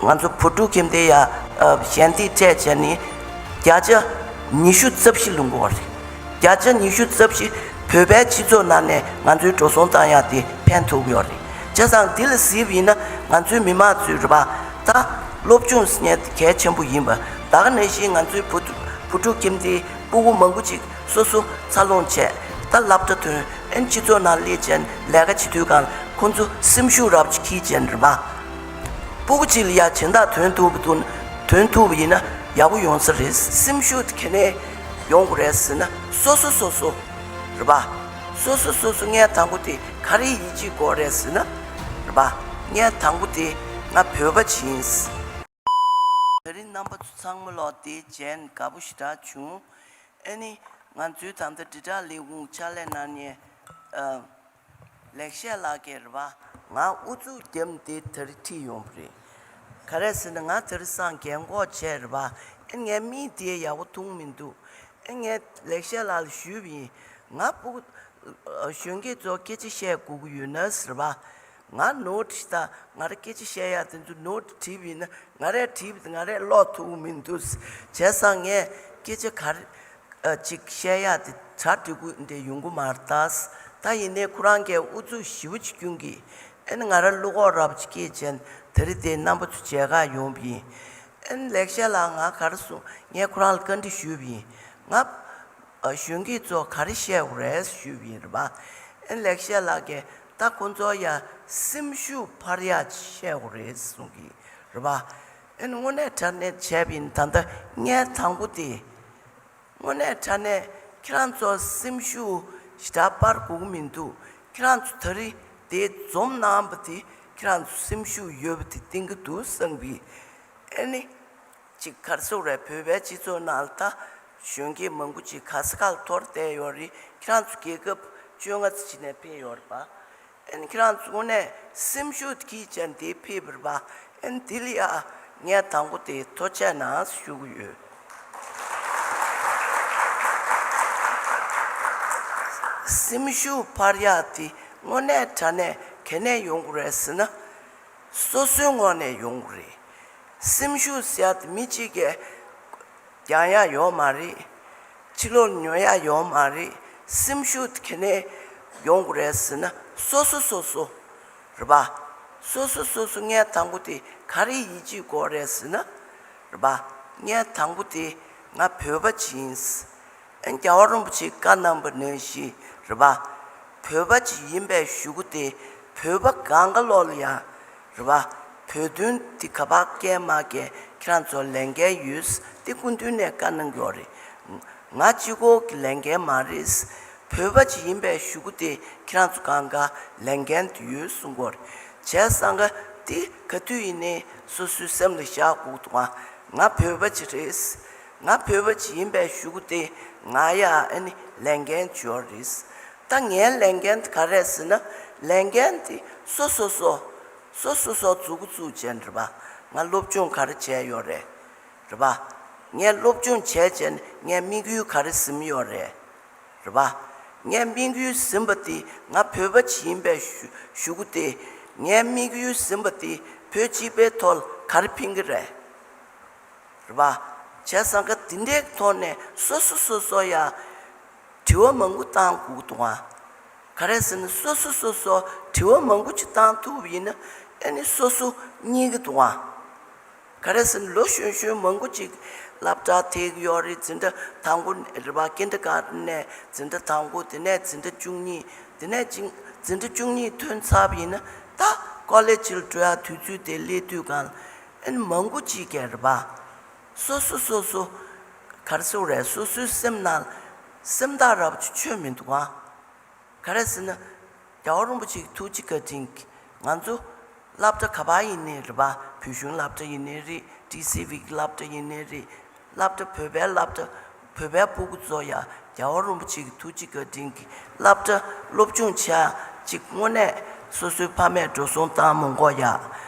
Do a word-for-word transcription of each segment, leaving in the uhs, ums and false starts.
ང་ཚོ་བོད་ཕྲུག་ཁྱིམ་སྡེ་ཡ་ཨ་ཞལ་འདེབས་སྤྲད་བྱས་ནས་བརྒྱ་ཆ་ཉི་ཤུ་རྩ་བཞི་ལོན་གྱི་ཡོད་རེད། བརྒྱ་ཆ་ཉི་ཤུ་རྩ་བཞི་བོད་པའི་སྤྱི་ཚོགས་ནང་ནས་ང་ཚོའི་འགྲོ་སོང་བཏང་ཡག་དེ་ཕན་ཐོགས་ཀྱི་ཡོད་རེད། བྱས་ཙང་འདི་ལ་གཟིགས་པ་ཡིན་ན་ང་ཚོའི་མི་མང་ཚོས་རེད་པ། ད་སློབ་སྦྱོང་ཟེར་མཁན་དེ་གལ་ཆེན་པོ་ཡིན་པ། ད་ག་ནང་བཞིན་ང་ཚོའི་བོད་བོད་ཕྲུག་ཁྱིམ་སྡེའི་སྤུ་གུ་མང་པོ་ཅིག་སོ་སོ་འཚར་ལོངས་བྱས། ད་སློབ་གྲྭ་ཐོན། ཨན་སྤྱི་ཚོགས་ནང་སླེབས་བྱས་ལས་ཀ་བྱེད་དུས་སྒང་ཁོང་ཚོ་སེམས་ཤུགས་རབ་ཅིག་འཁྱེར་བྱས་རེད་པ། སྤུ་གུ་གཅིག་ལ་ཡ་སྦྱིན་བདག་ཐོན་ཐུབ་པ་འདུག་ཐོན་ཐུབ་པ་ཡིན་ན་ཡག་པོ་ཡོང་ས་རེད། སེམས་ཤུགས་དེ་ག་ནས་ཡོང་དགོས་རེད་ཟེར་ན་སོ་སོ་སོ་སོ་རེད་པ། སོ་སོ་སོ་སོ་ངས་དང་པོ་དེ་ག་རེ་ཡིད་ཆེས་དགོས་རེད་ཟེར་ན་རེད་པ། ངས་དང་པོ་དེ་ང་བོད་པ་ཅིག་ཡིན། ད་རིང་རྣམ་པ་ཚོ་ཚང་མ་ལོག་དེ་མཇལ་དགའ་པོ་ཞེ་དྲག་བྱུང་། ཨ་ནི་ང་ཚོའི་ད་ལྟ་དྲིལ་བསྒྲགས་ལས་ཁུངས་ཕྱག་ལས་གནང་མཁན་ཨ་ལེགས་བཤད་ལགས་ཀྱིས་རེད་པ། ང་ཨུ་ཚུགས་བརྒྱབ་ནས་དེ་ད་རིང་ཁྲིད་ཡོང་བ་རེད། ག་རེ་ཟེར་ན་ང་ད་རིང་སང་རྒན་གོག་བྱས་རེད་པ། ཨ་ངའི་མིག་དེ་ཡག་པོ་མཐོང་མི་འདུག་ཨ་ངས་ལེགས་བཤད་ལགས་ལ་ཞུས་པ་ཡིན། ང་སྤུ་གུ་གཞོན་སྐྱེས་ཚོ་སྐད་ཆ་བཤད་དགོས་ཀྱི་ཡོད་ན་ཟེར་བ། ང་ནོར་ཊི་ད་ང་རང་སྐད་ཆ་བཤད་ཡག་དེ་ཚོ་ནོར་ཊི་བྲིས་པ་ཡིན་ན་ང་རས་བྲིས་པ་དེ་ང་རས་ཀློག་ཐུབ་ཀྱི་མི་འདུག་བྱས་ཙང་ངས་སྐད་ཆ་ག་རེ་ཨ་ཅིག་བཤད་ཡག་དེ་གྲ་སྒྲིག་དགོས་འདྲ་ཡོང་གི་མ་རེད་ད། ད་ཡིན་ནའི་ཁོ་རང་གིས་ཨུ་ཚུགས་ཞེ་པོ་ཅིག་བསྐྱོན་གི། ཨ་ནི་ང་རང་བློ་ཁོག་རབ་ཅིག་སྐྱེས་བྱས་ད་རིང་དེ་རྣམ་པ་ཚོ་མཇལ་ག་ཡོང་བ་ཡིན། ཨ་ནི་ལེགས་བཤད་ལགས་ང་ག་རེ་གསུངས། ངས་ཁོ་རང་ལ་བཀའ་འདྲི་ཞུས་པ་ཡིན། ང་ཨ་གཞོན་སྐྱེས་ཚོ་ག་རེ་བཤད་དགོས་རེད་ཞུས་པ་ཡིན་རེད་པ། ཨ་ནི་ལེགས་བཤད་ལགས་ཀྱིས་ད་ཁོ་ཚོ་ཡ་སེམས་ཤུགས་འཕར་ཡག་ཅིག་བཤད་དགོས་རེད་གསུང་གི་རེད་པ། ཨ་ནི་དངོས་གནས་དྲང་གནས་བྱས་པ་ཡིན་ད་ལྟ་ངས་དང་པོ་དེ། དངོས་གནས་དྲང་གནས་ཁྱེད་རང་ཚོ་སེམས་ཤུགས་ཞེ་དྲག་སྤར་དགོས་ཀྱི་མི་འདུག་ཁྱེད་རང་ཚོ་ད་རེས་དེ་འཛོམས་གནང་བ་དེ་ཁྱེད་རང་ཚོ་སེམས་ཤུགས་ཡོད་པ་དེ་བསྟན་གྱི་འདུག་བསམ་གི། ཨ་ནི། ཅིག་ག་རེ་ཟེར་དགོས་རེད། བོད་པའི་སྤྱི་ཚོགས་ནང་ལ་ད་གཞོན་སྐྱེས་མང་པོ་ཅིག་ག་ས་ག་ལ་འཐོར་བསྡད་ཡོད་རེད། ཁྱེད་རང་ཚོ་རྒྱལ་ཁབ་བཅོ་ལྔ་ཙམ་ཅིག་ནས་ཕེབས་ཡོད་རེད་པ། ཨ་ནི་ཁྱེད་རང་ཚོ་དངོས་གནས་སེམས་ཤུགས་འཁྱེར་བྱས་འདིར་ཕེབས་པ་རེད་པ། ཨ་ནི་འདི་ལ་ཡ་ངས་དང་པོ་དེ་ཐུགས་རྗེ་གནང་ཞུ་གི་ཡོད། སེམས་ཤུགས་འཕར་ཡག་དེ་དངོས་གནས་དྲང་གནས་ག་ནས་ཡོང་དགོས་རེད་ཟེར་ན། སོ་སོའི་ངོས་ནས་ཡོང་དགོས་རེད། སེམས་ཤུགས་ཟེར་ཡག་དེ་མི་གཅིག་གིས་རྒྱག་ཡག་ཡོད་མ་རེད། ཕྱི་ལོགས་ཉོ་ཡག་ཡོད་མ་རེད། སེམས་ཤུགས་དེ་ག་ནས་ཡོང་དགོས་རེད་ཟེར་ན་སོ་སོ་སོ་སོ་རེད་པ། སོ་སོ་སོ་སོ་ངས་དང་པོ་དེ་ག་རེ་ཡིད་ཆེས་དགོས་རེད་ཟེར་ན་རེད་པ། ངས་དང་པོ་དེ་ང་བོད་པ་ཅིག་ཡིན། ཨ་རྒྱལ་བ་རིན་པོ་ཆེས་བཀའ་གནང་བ་ནང་བཞིན་རེད་པ། བོད་པ་ཅིག་ཡིན་པའི་གཞུག་གུ་དེ་བོད་པ་གང་ག་ལོག་ལ་ཡང་རེད་པ། བོད་དོན་འདི་ག་པར་བཀལ་མ་བཀལ་ཁྱེད་རང་ཚོ་ལས་འགན་ཡོད། འདི་སྐུ་མདུན་ནས་བཀའ་གནང་གི་ཡོད་རེད། ང་གཅིག་པོ་གི་ལས་འགན་མ་རེད། བོད་པ་ཅིག་ཡིན་པའི་གཞུག་གུ་དེ་ཁྱེད་རང་ཚོ་གང་ག་ལས་འགན་དེ་ཡོད་གསུང་གི་ཡོད་རེད། བྱས་ཙང་ག་དེ་ག་དུས་ཡིན་ནའི་སོ་སོའི་སེམས་ལ་བཞག་དགོས་འདུག་ང་བོད་པ་ཅིག་རེད། ང་བོད་པ་ཅིག་ཡིན་པའི་གཞུག་གུ་དེ་ང་ཡ་ཨ་ནི་ལས་འགན་ཅིག་ཡོད་རེད། ད་ངའི་ལས་འགན་དེ་ག་རེད་ཟེར་ན་ལས་འགན་དེ་སོ་སོ་སོ་སོ་སོ་སོ་མཛུབ་གུ་བཙུགས་བྱས་རེད་པ། ང་སློབ་སྦྱོང་ག་རེ་བྱས་ཡོད་རེད། རེད་པ། ངས་སློབ་སྦྱོང་བྱས་བྱས་ནས་ངས་དམིགས་ཡུལ་ག་རེ་ཟིན་ཡོད་རེད། རེད་པ། ངས་དམིགས་ཡུལ་ཟིན་པ་དེ་ང་བོད་པ་ཅིག་ཡིན་པའི་གཞུ་གཞུག་གུ་དེ་ངའི་དམིགས་ཡུལ་ཟིན་པ་དེ་བོད་སྤྱི་པའི་ཐོག་ལ་ག་རེ་ཕན་གི་རེད། རེད་པ། བྱས་ཙང་ག་དེ་འདྲའི་ཐོག་ནས་སོ་སོ་སོ་སོ་ཡ་དྲི་བ་མང་པོ་བཏང་དགོས་འདུག་ཨ། ག་རེ་ཟེར་ན་སོ་སོ་སོ་སོ་དྲི་བ་མང་པོ་ཅིག་བཏང་ཐུབ་པ་ཡིན་ན་ཨ་ནི་སོ་སོ་རྙེད་ཀྱི་འདུག་ཨ། ག་རེ་ཟེར་ན་ལོ་གཞོན་གཞོན་མང་པོ་ཅིག་སློབ་གྲྭ་ཐེག་ཡོད་རེད། འཛིན་གྲྭ་དང་པོ་རེད་པ། ཀིན་ཌར་གྷར་ཊན་ནས་འཛིན་གྲྭ་དང་པོ། དེ་ནས་འཛིན་གྲྭ་བཅུ་གཉིས། དེ་ནས་ཅིང་འཛིན་གྲྭ་བཅུ་གཉིས་ཐོན་ཚར་བ་ཡིན་ན་ད་ཀོ་ལེ་ཇི་ལ་འགྲོ་ཡག་དུས་ཚོད་དེ་སླེབས་དུས་སྒང་ཨ་ནི་མང་པོ་ཅིག་གིས་རེད་པ། སོ་སོ་སོ་སོ་ག་རེ་ཟེར་དགོས་རེད། སོ་སོའི་སེམས་ནང་སེམས་ཐག་རབ་ཅིག་ཆོད་མི་འདུག་ཨ། ག་རེ་ཟེར་ན། རྒྱལ་བ་རིན་པོ་ཆེའི་ཐུགས་རྗེ་བཀའ་དྲིན་གྱིས་ང་ཚོ་སློབ་གྲྭ་ག་པར་ཡིན་ནའི་རེད་པ། བོད་གཞུང་སློབ་གྲྭ་ཡིན་ནའི་རེད། ཊི་སི་ཝི་གི་སློབ་གྲྭ་ཡིན་ནའི་རེད། སློབ་གྲྭ་བོད་པའི་སློབ་གྲྭ་བོད་པའི་སྤུ་གུ་ཚོ་ཡ་རྒྱལ་བ་རིན་པོ་ཆེ་གི་ཐུགས་རྗེ་བཀའ་དྲིན་གྱིས་སློབ་གྲྭ་སློབ་སྦྱོང་བྱེད་ཅིག་དངོས་གནས་སོ་སོའི་ཕ་མས་འགྲོ་སོང་བཏང་མི་དགོས་ཡ།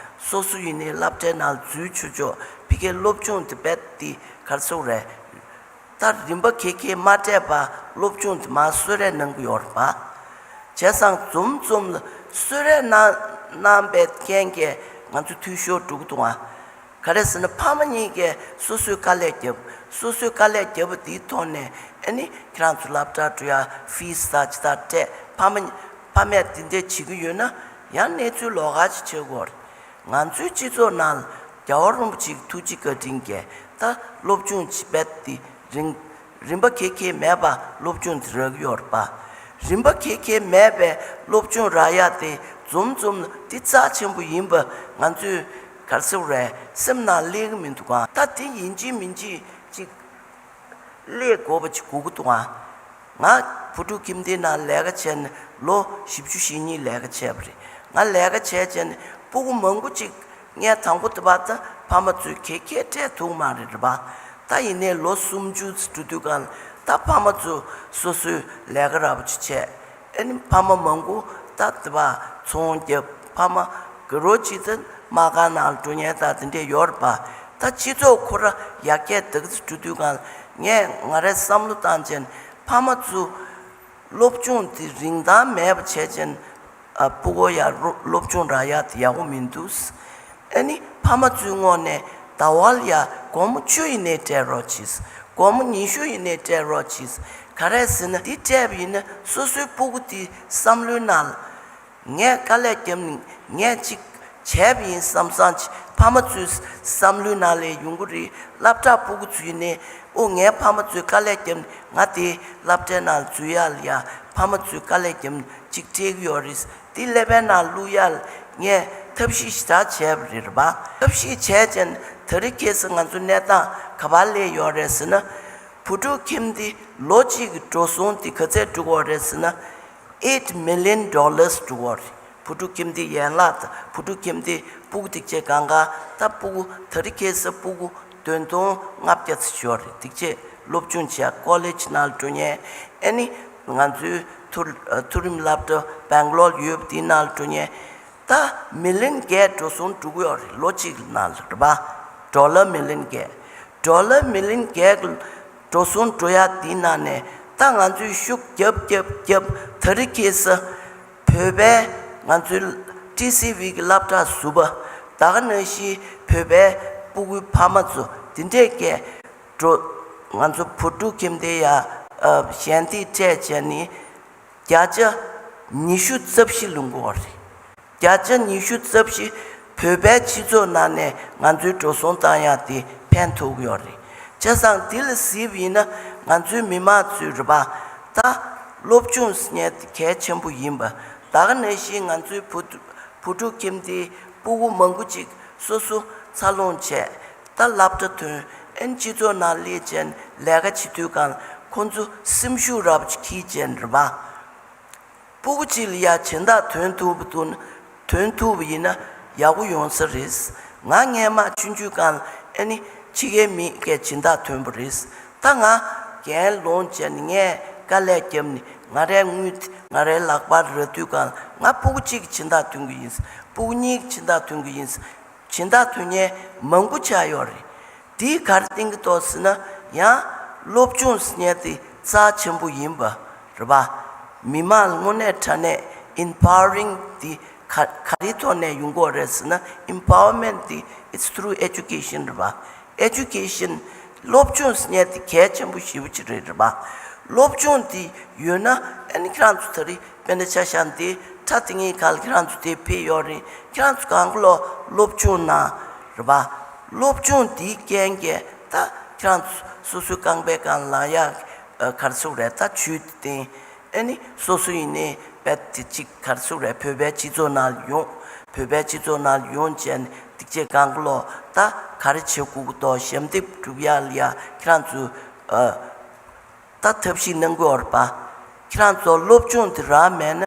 སོ་སོ་ཡིན་ནའི་སློབ་གྲྭའི་ནང་འཛུལ་ཆོག་ཆོག་ཕ་གིའི་སློབ་སྦྱོང་དེ་རྦད་དེ་ག་རེ་ཟེར་དགོས་རེད། ད་རིམ་པ་ཁེ་ཁེ་མ་སྤྲད་པར་སློབ་སྦྱོང་དེ་མར་གསོལ་རས་གནང་གི་ཡོད་རེད་པ། བྱས་ཙང་འཛོམས་འཛོམས་ལ་གསོལ་རས་གནང་གནང་པའི་རྐྱེན་གྱིས་ང་ཚོ་འཐུས་ཤོར་འགྲོ་གི་འདུག་ཨ། ག་རེ་ཟེར་ན་ཕ་མ་གཉིས་ཀས་སོ་སོའི་དཀའ་ལས་བརྒྱབ། སོ་སོའི་དཀའ་ལས་བརྒྱབ་པ་དེའི་ཐོག་ནས་ཨ་ནི་ཁྱེད་རང་ཚོ་སློབ་གྲྭ་འགྲོ་ཡ་ཕིས་ད་ཅི་ད་སྤྲད། ཕ་མ་ཕ་མས་དེ་འདྲས་བྱེད་ཀྱི་ཡོད་ན་ཡང་གནས་ཚུལ་ལོགས་ཀ་ཅིག་ཆགས་ཀྱི་ཡོད་རེད། ང་ཚོའི་སྤྱི་ཚོགས་ནང་རྒྱལ་བ་རིན་པོ་ཆེའི་ཐུགས་རྗེ་བཀའ་དྲིན་གྱིས་ད་སློབ་སྦྱོང་བྱེད་པ་དེ་རིང་རིན་པ་ག་གེ་མེད་པ་སློབ་སྦྱོང་དེ་རག་གི་ཡོད་རེད་པ། རིན་པ་ག་གེ་མེད་པའི་སློབ་སྦྱོང་རག་ཡ་དེ་འཛོམས་འཛོམས་ན་དེ་རྩ་ཆེན་པོ་ཡིན་པ་ང་ཚོས་ག་རེ་ཟེར་དགོས་རེད། སེམས་ནང་སླེབས་ཀྱི་མི་འདུག་ག་ད་དེ་ཡིན་གཅིག་མིན་གཅིག་ཅིག་སླེབས་དགོས་པ་ཅིག་དགོས་ཀྱི་འདུག་ག་ང་བུ་ཕྲུག་ཁྱིམ་སྡེའི་ནང་ལས་ཀ་བྱས་ནས་ལོ་བཞི་བཅུ་ཞེ་གཉིས་ལས་ཀ་བྱས་པ་རེད། ང་ལས་ཀ་བྱས་བྱས་ནས་སྤུ་གུ་མང་པོ་ཅིག་ངས་དང་པོ་དེ་བར་ད་ཕ་མ་ཚོས་ག་གེ་སྤྲད་ཐུབ་མ་རེད་རེད་པ། ད་ཡིན་ནའི་ལོ་སུམ་ཅུ་ཙམ་འགྲོ་དུས་གང་ལ་ད་ཕ་མ་ཚོ་སོ་སོའི་ལས་ཀ་འདྲ་པོ་ཅིག་བྱས། ཨ་ནི་ཕ་མ་མང་པོ་ད་དེ་བར་ཚོང་རྒྱབ། ཕ་མ་དགའ་རོགས་ཅིག་ད་མ་ག་ནང་ལ་འགྲོ་མཁན་ད་དེ་འདྲས་ཡོད་རེད་པ། ད་སྤྱི་ཚོགས་ཁོ་ར་ཡར་རྒྱས་དེ་ག་ཙམ་འགྲོ་དུས་གང་ལ་ངས་ང་རས་བསམ་བློ་བཏང་བྱས་ནས་ཕ་མ་ཚོ་སློབ་སྦྱོང་དེ་རིན་ཐང་མེད་པ་བྱས་བྱས་ནས་ཨ་སྤུ་གུ་ཡར་སློབ་སློབ་སྦྱོང་རག་ཡ་དེ་ཡག་པོ་མི་འདུག་ཨ་ནི་ཕ་མ་ཚོའི་ངོས་ནས་ཟླ་བ་ལ་ཡ་སྒོར་མོ་བཅུ་ཡིན་ནའི་སྤྲད་རོགས་གྱིས། སྒོར་མོ་ཉི་ཤུ་ཡིན་ནའི་སྤྲད་རོགས་གྱིས། ག་རེ་ཟེར་ན་འདི་སྤྲད་པ་ཡིན་ན་སོ་སོའི་སྤུ་གུ་དེ་བསམ་བློའི་ནང་ལ་ངས་དཀའ་ལས་བརྒྱབ་ནས་ངས་ཅིག་བྱས་པ་ཡིན་བསམ་བསམ་ཅིག་ཕ་མ་ཚོའི་བསམ་བློའི་ནང་ལ་ཡོང་གི་རེད། སློབ་གྲྭ་སྤུ་གུ་ཚོ་ཡིན་ནའི་ཨོ་ངའི་ཕ་མ་ཚོས་དཀའ་ལས་བརྒྱབ་ནས་ང་དེ་སློབ་གྲྭའི་ནང་ལ་འཛུལ་ཡ་ལ་ཡ་ཕ་མ་ཚོས་དཀའ་ལས་བརྒྱབ་ནས་ཅིག་སྤྲད་ཀྱི་ཡོད་རེད། དེ་ཀླད་པའི་ནང་བླུག་ཡ་ལ་ངས་ཐབས་ཤེས་ཞེ་དྲག་བྱས་པ་རེད་པ། ཐབས་ཤེས་བྱས་བྱས་ནས་ད་རེས་ཁ་སང་ང་ཚོ་གནས་སྟངས་ག་པར་སླེབས་ཡོད་རེད་ཟེར་ན། བུ་ཕྲུག་ཁྱིམ་སྡེ་ལོ་གཅིག་གི་འགྲོ་སོང་དེ་ག་ཚད་འགྲོ་གི་ཡོད་རེད་ཟེར་ན། eight million dollars འགྲོ་གི་ཡོད་རེད། བུ་ཕྲུག་ཁྱིམ་སྡེ་ཡན་ལག་དང་བུ་ཕྲུག་ཁྱིམ་སྡེ་སྤུ་གུ་དེ་གཅིག་གང་ག་ད་སྤུ་གུ་ད་རེས་ཁ་སང་སྤུ་གུ་བདུན་སྟོང་ལྔ་བརྒྱ་ཙམ་ཡོད་རེད། དེ་གཅིག་སློབ་སྦྱོང་བྱས་ཀོ་ལེཇ་ནང་ལ་འགྲོ་མཁན་ཨ་ནི་ང་ཚོའི་མཐོ་མཐོ་རིམ་སློབ་གྲྭ་སྦེང་ལོར་ཡོད་པ་དེའི་ནང་ལ་འགྲོ་མཁན། ད་མི་ལི་ཡོན་བརྒྱད་འགྲོ་སོང་འགྲོ་གི་ཡོད་རེད། ལོ་གཅིག་ནང་ལ་རེད་པ། ཌོ་ལར་མི་ལི་ཡོན་བརྒྱད། ཌོ་ལར་མི་ལི་ཡོན་བརྒྱད་ཀྱི་འགྲོ་སོང་འགྲོ་ཡ་དེའི་ནང་ནས་ད་ང་ཚོས་ཤུགས་རྒྱབ་རྒྱབ་རྒྱབ་ད་རེས་ཁ་སང་བོད་པའི་ང་ཚོའི་ཊི་སི་ཝི་གི་སློབ་གྲྭ་ཟུར་པ་ད་ག་ནང་བཞིན་བོད་པའི་སྤུ་གུའི་ཕ་མ་ཚོ་དེ་འདྲས་ཀྱི་འགྲོ་ང་ཚོ་བུ་ཕྲུག་ཁྱིམ་སྡེ་ཡ་ཨ་ཞལ་འདེབས་སྤྲད་བྱས་ནས། བརྒྱ་ཆ་ཉི་ཤུ་རྩ་བཞི་ལོན་གྱི་ཡོད་རེད། བརྒྱ་ཆ་ཉི་ཤུ་རྩ་བཞི་བོད་པའི་སྤྱི་ཚོགས་ནང་ནས་ང་ཚོའི་འགྲོ་སོང་བཏང་ཡག་དེ་ཕན་ཐོགས་ཀྱི་ཡོད་རེད། བྱས་ཙང་འདི་ལ་གཟིགས་པ་ཡིན་ན་ང་ཚོའི་མི་མང་ཚོའི་རེད་པ། ད་སློབ་སྦྱོང་ཟེར་མཁན་དེ་གལ་ཆེན་པོ་ཡིན་པ། ད་ག་ནང་བཞིན་ང་ཚོའི་བུ་བུ་ཕྲུག་ཁྱིམ་སྡེའི་སྤུ་གུ་མང་པོ་ཅིག་སོ་སོ་འཚར་ལོངས་བྱས། ད་སློབ་གྲྭ་ཐོན། ཨན་སྤྱི་ཚོགས་ནང་སླེབས་བྱས་ལས་ཀ་བྱེད་དུས་གང་ཁོང་ཚོ་སེམས་ཤུགས་རབ་ཅིག་འཁྱེར་བྱས་རེད་པ། སྤུ་གུ་གཅིག་ལ་ཡ་སྦྱིན་བདག་ཐོན་ཐུབ་པ་འདུག་ན་ཐོན་ཐུབ་པ་ཡིན་ན་ཡག་པོ་ཡོང་ས་རེད། ང་སྔན་མ་ཆུང་ཆུང་སྒང་ལ་ཨ་ནི་ཕྱི་རྒྱལ་མི་གས་སྦྱིན་བདག་ཐོན་པ་རེད། ད་ང་རྒན་ལོངས་བྱས་ནས་ངས་དཀའ་ལས་བརྒྱབ་ནས་ང་རའི་དངུལ་དེ་ང་རའི་ལག་པར་རག་དུས་སྒང་ལ་ང་སྤུ་གུ་གཅིག་གི་སྦྱིན་བདག་ཐོན་གི་ཡིན། སྤུ་གུ་གཉིས་ཀྱི་སྦྱིན་བདག་ཐོན་གི་ཡིན། སྦྱིན་བདག་ཐོན་མཁན་མང་པོ་ཆགས་ཡོད་རེད། དེས་ག་རེ་བསྟན་གྱི་འདུག་ཟེར་ན་ཡང་སློབ་སྦྱོང་ཟེར་མཁན་དེ་རྩ་ཆེན་པོ་ཡིན་པ་རེད་པ། མི་མང་ལ་དངོས་གནས་དྲང་གནས་empowering དེ་ག་ག་རེའི་ཐོག་ནས་ཡོང་གི་ཡོད་རེད་ཟེར་ན་empowerment དེ་it's through education རེད་པ། Education སློབ་སྦྱོང་ཟེར་མཁན་དེ་གལ་ཆེན་པོ་ཞེ་པོ་ཅིག་རེད་རེད་པ། སློབ་སྦྱོང་དེ་ཡོད་ན་ཨ་ནི་ཁྱེད་རང་ཚོ་ད་རེས་དཔེར་ན་ཆ་བཞག་འདི་ཁྲ་དེ་ངའི་ཁ་ལ་ཁྱེད་རང་ཚོ་དེ་ཕེབས་ཡོད་རེད། ཁྱེད་རང་ཚོ་གང་ག་ལོ་སློབ་སྦྱོང་གནང་རེད་པ། སློབ་སྦྱོང་འདིའི་རྐྱེན་གྱིས་ད་ཁྱེད་རང་ཚོ་སོ་སོའི་རྐང་པའི་སྒང་ལ་ཡ་ག་རེ་ཟེར་དགོས་རེད། ད་ཇུས་དེ་བསྟན། ཨ་ནི་སོ་སོ་ཡིན་ནའི་རྦད་དེ་གཅིག་ག་རེ་ཟེར་དགོས་རེད། བོད་པའི་སྤྱི་ཚོགས་ནང་ལ་ཡོང་། བོད་པའི་སྤྱི་ཚོགས་ནང་ལ་ཡོང་བྱས་ནས་དེ་རྗེས་གང་ག་ལོ་ད་ག་རེ་བྱེད་དགོས་ཀྱི་འདུག་ཞབས་འདེགས་སྒྲུབ་ཡ་ལ་ཡ་ཁྱེད་རང་ཚོ་ཨ། ད་ཐབས་ཤེས་གནང་དགོས་རེད་པ། ཁྱེད་རང་ཚོ་སློབ་སྦྱོང་དེ་རག་མེད་ན་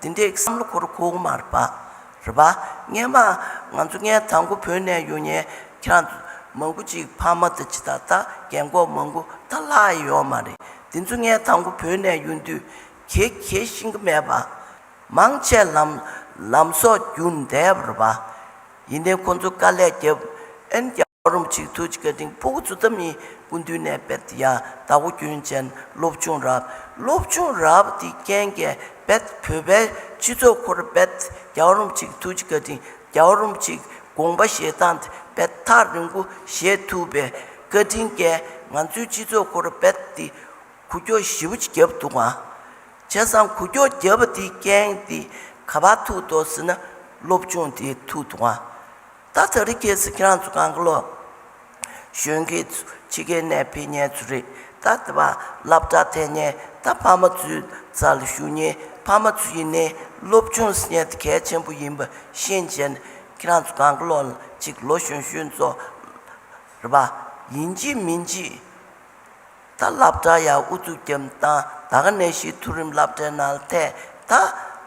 དེ་འདྲའི་བསམ་བློ་འཁོར་འཁོར་གི་མ་རེད་པ། རེད་པ། སྔན་མ་ང་ཚོ་ངས་དང་པོ་བོད་ནས་ཡོང་མཁན་ཁྱེད་རང་ཚོ་མང་པོ་ཅིག་ཕ་མ་དང་ཅི་ད་ད་རྒན་གོག་མང་པོ་ད་ལྷག་ཡོད་མ་རེད། དེ་ཚོ་ངས་དང་པོ་བོད་ནས་ཡོང་དུས་གེ་གེ་ཤེས་ཀྱི་མེད་པ། མང་ཆེ་ལམ་ལམ་སྲོལ་བསྒྱུར་བསྡད་པ་རེད་པ། ཡིན་ནའི་ཁོང་ཚོ་དཀའ་ལས་བརྒྱབ། ཨན་རྒྱལ་བ་རིན་པོ་ཆེའི་ཐུགས་རྗེ་བཀའ་དྲིན་སྤུ་གུ་ཚོ་ད་མི་སྐུ་མདུན་ནས་རྦད་དེ་ཡ་བདག་པོ་བསྐྱོན་བྱས་ནས་སློབ་སྦྱོང་རག་སློབ་སྦྱོང་རག་པ་དེའི་རྐྱེན་གྱིས་རྦད་བོད་པའི་སྤྱི་ཚོགས་ཁོ་ར་རྦད་རྒྱལ་བ་རིན་པོ་ཆེའི་ཐུགས་རྗེ་བཀའ་དྲིན་རྒྱལ་བ་རིན་པོ་ཆེའི་དགོངས་པ་བཞེས་སྟངས་དེ་ དཔེ་ཐག་རིང་པོ་བཞེས་ཐུབ་པའི་བཀའ་དྲིན་གྱིས་ང་ཚོའི་སྤྱི་ཚོགས་ཁོ་ར་དཔེ་དེ་འགུལ་སྐྱོད་ཞེ་པོ་ཅིག་བརྒྱབ་འདུག་ཨ། བྱས་ཙང་འགུལ་སྐྱོད་བརྒྱབ་པ་དེའི་རྐྱེན་དེ་ག་པར་ཐུག་འདུག་ཟེར་ན་སློབ་སྦྱོང་དེ་ཐུག་འདུག་ཨ། ད་ད་རེས་ཁ་སང་ཁྱེད་རང་ཚོ་གང་ག་ལོ། གཞོན་སྐྱེས་ཚོ་ཕྱི་རྒྱལ་ནས་ཕེབས་མཁན་ཚོ་རེད། ད་དེ་བ་སློབ་གྲྭ་ཐོན་མཁན་ད་ཕ་མ་ཚོའི་རྩ་ལ་བཞུགས་མཁན་ཕ་མ་ཚོ་ཡིན་ནའི་སློབ་སྦྱོང་ཟེར་མཁན་དེ་གལ་ཆེན་པོ་ཡིན་པ་ཤེས་བྱས་ནས་ཁྱེད་རང་ཚོ་གང་ག་ལོ་ཅིག་ལོ་གཞོན་གཞོན་ཚོ་རེད་པ། ཡིན་གཅིག་མིན་གཅིག་ད་སློབ་གྲྭ་ཡར་ཨུ་ཚུགས་བརྒྱབ་བཏང་། ད་ག་ནང་བཞིན་མཐོ་རིམ་སློབ་གྲྭའི་ནང་ལ་ཐོན། ད་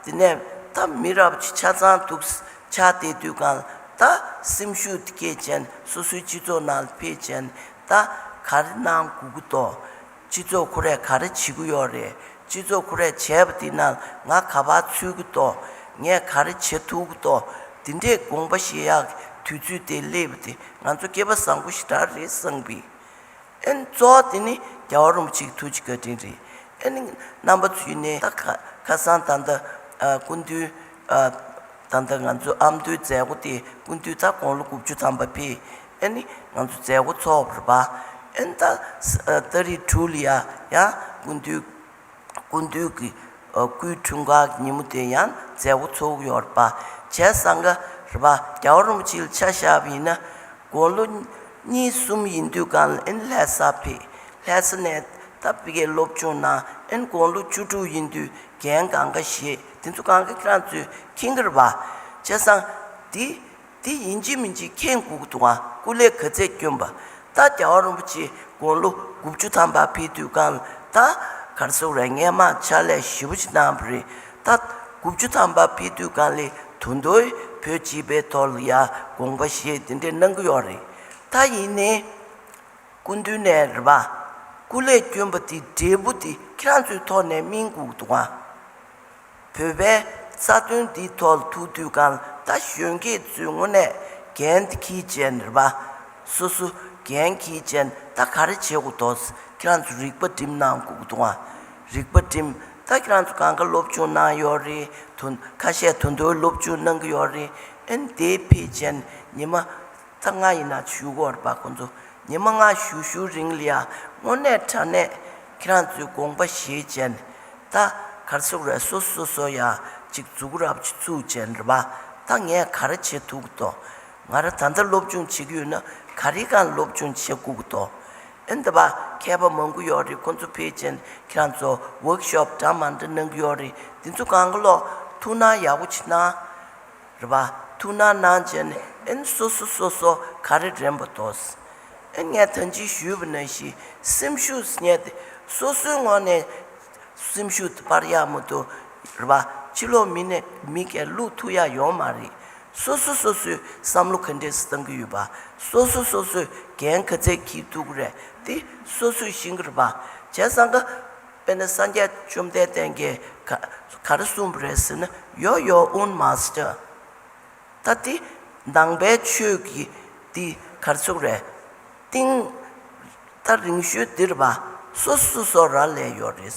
དེ་ནས་ད་མི་རབས་ཆ་ཚང་འདུག་ཆགས་བསྡད་དུས་སྒང་ལ་ད་སེམས་ཤུགས་དེ་སྐྱེད་བྱས་ནས་སོ་སོའི་སྤྱི་ཚོགས་ནང་ལ་ཕེབས་བྱས་ནས་ད་ག་རེ་གནང་དགོས་ཀྱི་འདུག་སྤྱི་ཚོགས་ཁོ་རས་ག་རེ་བྱེད་ཀྱི་ཡོད་རེད། སྤྱི་ཚོགས་ཁོ་རས་བྱས་པ་དེ་ནང་ང་ག་པར་ཚུད་ཀྱི་འདུག་ངས་ག་རེ་བྱེད་ཐུབ་ཀྱི་འདུག་དེ་འདྲས་དགོངས་པ་བཞེས་ཡག་དུས་ཚོད་དེ་སླེབས་པ་དེ་ང་ཚོ་སྐལ་པ་བཟང་པོ་ཞེ་དྲག་རེད་བསམ་གི། ཨེ་ནི་གཙོ་བོ་དེ་ནི་རྒྱལ་བ་རིན་པོ་ཆེའི་ཐུགས་རྗེ་བཀའ་དྲིན་རེད། ཨེ་ནི་རྣམ་པ་ཚོ་ཡིན་ནའི་ད་ཁ་ཁ་སང་ད་ལྟ་ཨ་སྐུ་མདུན་ཨ་ད་ལྟ་ང་ཚོ་ཨ་མདོའི་མཛད་སྒོ་དེ་སྐུ་མདུན་ད་དགུང་ལོ་དགུ་བཅུ་ཐམ་པ་ཕེབས། ཨེ་ནི་ང་ཚོ་མཛད་སྒོ་ཚོགས་པ་རེད་པ། ཨེ་ནི་ད་ཨ་ཏ་རིག་དྲུག་ལ་ཡ་ཡང་སྐུ་མདུན་སྐུ་མདུན་གྱི་ཨ་སྐུའི་འཁྲུངས་སྐར་གྱི་ཉིན་མོ་དེ་ཡང་མཛད་སྒོ་ཚོགས་ཀྱི་ཡོད་རེད་པ། བྱས་ཙང་ཀ་རེད་པ། རྒྱལ་བ་རིན་པོ་ཆེ་ལ་ཆ་བཞག་པ་ཡིན་ན་དགུང་ལོ་གཉིས་གསུམ་ཡིན་དུས་སྒང་ལ་ཨེ་ནི་ལྷ་ས་ཕེབས། ལྷ་ས་ནས་ད་ཕ་གིར་སློབ་སྦྱོང་གནང་། ཨེ་ནི་དགུང་ལོ་བཅུ་དྲུག་ཡིན་དུས་འགན་སྒང་ག་བཞེས། དེ་ཚོ་སྒང་ག་ཁྱེད་རང་ཚོས་མཁྱེན་གྱི་རེད་པ། བྱས་ཙང་འདི། དེ་ཡིན་གཅིག་མིན་གཅིག་མཁྱེན་དགོས་ཀྱི་འདུག་ཨ། སྐུ་ལས་ག་ཚད་བསྐྱོན་པ། ད་རྒྱལ་བ་རིན་པོ་ཆེ་དགུང་ལོ་དགུ་བཅུ་ཐམ་པ་ཕེབས་དུས་སྒང་ལ་ད་ག་རེ་ཟེར་དགོས་རེད། སྔས་མ་ཕྱག་ལས་ཞེ་པོ་ཅིག་གནང་བ་རེད། ད་དགུ་བཅུ་ཐམ་པ་ཕེབས་དུས་སྒང་ལ་ད་དུང་བོད་སྤྱི་པའི་ཐོག་ལ་ཡ་དགོངས་པ་བཞེས་དེ་འདྲས་གནང་གི་ཡོད་རེད། ད་ཡིན་ནའི། སྐུ་མདུན་ནས་རེད་པ། སྐུ་ལས་བསྐྱོན་པ་དེ་འབྲས་བུ་དེ་ཁྱེད་རང་ཚོའི་ཐོག་ནས་སྨིན་དགོས་འདུག་ཨ། བོད་པའི་རྩ་དོན་འདིའི་ཐོག་ལ་ཐུག་དུས་སྒང་ལ་ད་གཞོན་སྐྱེས་ཚོས་དངོས་གནས་འགན་དེ་འཁྱེར་བྱས་ནས་རེད་པ། སོ་སོ་འགན་འཁྱེར་བྱས་ནས་ད་ག་རེ་བྱེད་དགོས་འདུག་ཁྱེད་རང་ཚོ་རིག་པ་སྒྲིམ་གནང་དགོས་འདུག་ཨ། རིག་པ་སྒྲིམ། ད་ཁྱེད་རང་ཚོ་གང་ག་སློབ་སྦྱོང་གནང་ཡོད་རེད། དོན་ཁ་ཤས་ད་དུང་སློབ་སྦྱོང་གནང་གི་ཡོད་རེད། ཨེ་ནི་དེ་ཕེབས་བྱས་ནས་ཉི་མ། ད་ང་ཡིན་ན་བཞུགས་ཡོད་རེད་པ། ཁོང་ཚོ་ཉི་མ་ལྔ་བཞུགས་བཞུགས་རིང་ལ་ཡ་དངོས་གནས་དྲང་གནས་ཁྱེད་རང་ཚོའི་དགོངས་པ་བཞེས་བྱས་ནས་ད་ག་རེ་ཟེར་དགོས་རེད། སོ་སོ་སོ་སོ་ཡ་ཅིག་འཛུགས་རབས་ཅིག་བཙུགས་བྱས་ནས་རེད་པ། ད་ངས་ག་རེ་བྱེད་ཐུབ་ཀྱི་འདུག་ང་རང་ད་ལྟ་སློབ་སྦྱོང་བྱེད་ཀྱི་ཡོད་ན་ག་རེ་གང་སློབ་སྦྱོང་བྱེད་དགོས་ཀྱི་འདུག་ཨེ་འདི་པ་མཁས་པ་མང་པོ་ཡོད་རེད། ཁོང་ཚོ་ཕེབས་བྱས་ནས་ཁྱེད་རང་ཚོ་ཝོག་ཤོབ་འདྲ་མི་འདྲ་གནང་གི་ཡོད་རེད། འདི་ཚོ་གང་ག་ལོ་ཐུགས་སྣང་ཡག་པོ་ཅིག་གནང་། རེད་པ། ཐུགས་སྣང་གནང་བྱས་ནས་ཨེ་ནི་སོ་སོ་སོ་སོ་ག་རེ་རན་པ་འདུག་ཨེ་ནི་ངས་ད་ཅི་ཞུས་པ་ནང་བཞིན་སེམས་ཤུགས་ཟེར་མཁན་དེ་སོ་སོའི་ངོས་ནས་སེམས་ཤུགས་དེ་སྤར་ཡག་མི་འདུག་རེད་པ། ཕྱི་ལོགས་མི་ནས་མི་གས་བླུག་ཐུབ་ཡག་ཡོད་མ་རེད། སོ་སོ་སོ་སོའི་བསམ་བློ་ག་འདྲས་སེ་བཏང་གི་ཡོད་པ། སོ་སོ་སོ་སོའི་འགན་ག་ཚད་འཁྱེར་ཐུབ་ཀྱི་རེད། དེ་སོ་སོས་ཤེས་ཀྱི་རེད་པ། བྱས་ཙང་ཀ་དཔེར་ན་སངས་རྒྱས་བཅོམ་ལྡན་འདས་ཀྱིས་ག་ག་རེ་གསུངས་པ་རེད་ཟེར་ན། You're your own master. ད་དེ་ནང་པའི་ཆོས་ཀྱི་དེ་ག་རེ་ཟེར་དགོས་རེད། གཏིང་ད་རིང་ཤོས་འདི་རེད་པ། སོ་སོ་སོ་སོ་རང་ལས་ཡོད་རེད།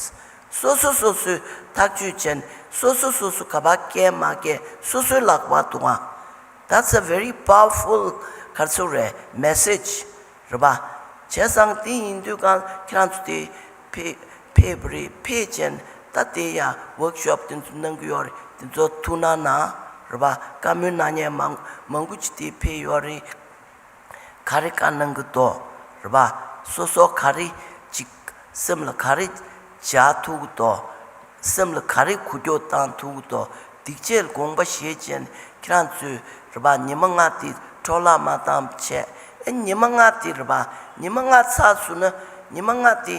སོ་སོ་སོ་སོས་ཐག་གཅོད་བྱས་ནས་སོ་སོ་སོ་སོ་ག་པར་བསྐྱལ་མ་བསྐྱལ་སོ་སོའི་ལག་པར་འདུག་ཨ། That's a very powerful ག་རེ་ཟེར་དགོས་རེད། message རེད་པ། བྱས་ཙང་དེ་ཡིན་དུས་སྒང་ཁྱེད་རང་ཚོ་དེ་ཕེ་ཕེབས་པ་རེད། ཕེབས་བྱས་ནས་ད་དེ་ཡང་ཝོག་ཤོབ་དེ་ཚོ་གནང་གི་ཡོད་རེད། དེ་ཚོ་ཐུགས་སྣང་གནང་། རེད་པ། བཀའ་མོལ་གནང་མཁན་མང་མང་པོ་ཅིག་དེ་ཕེབས་ཡོད་རེད། ག་རེ་བཀའ་གནང་གི་འདུག་རེད་པ། སོ་སོ་ག་རེ་ཅིག་སེམས་ལ་ག་རེ་འཇགས་ཐུབ་ཀྱི་འདུག་སེམས་ལ་ག་རེ་འགུལ་སྐྱོད་བཏང་ཐུབ་ཀྱི་འདུག་སྡིག་ཆེ་ལ་དགོངས་པ་བཞེས་བྱས་ནས་ཁྱེད་རང་ཚོས་རེད་པ། ཉི་མ་ལྔ་དེ་འཕྲོ་བརླག་མ་བཏང་བ་བྱས། ཨེ་ཉི་མ་ལྔ་དེ་རེད་པ། ཉི་མ་ལྔ་ཚར་སོང་ན་ཉི་མ་ལྔ་དེ་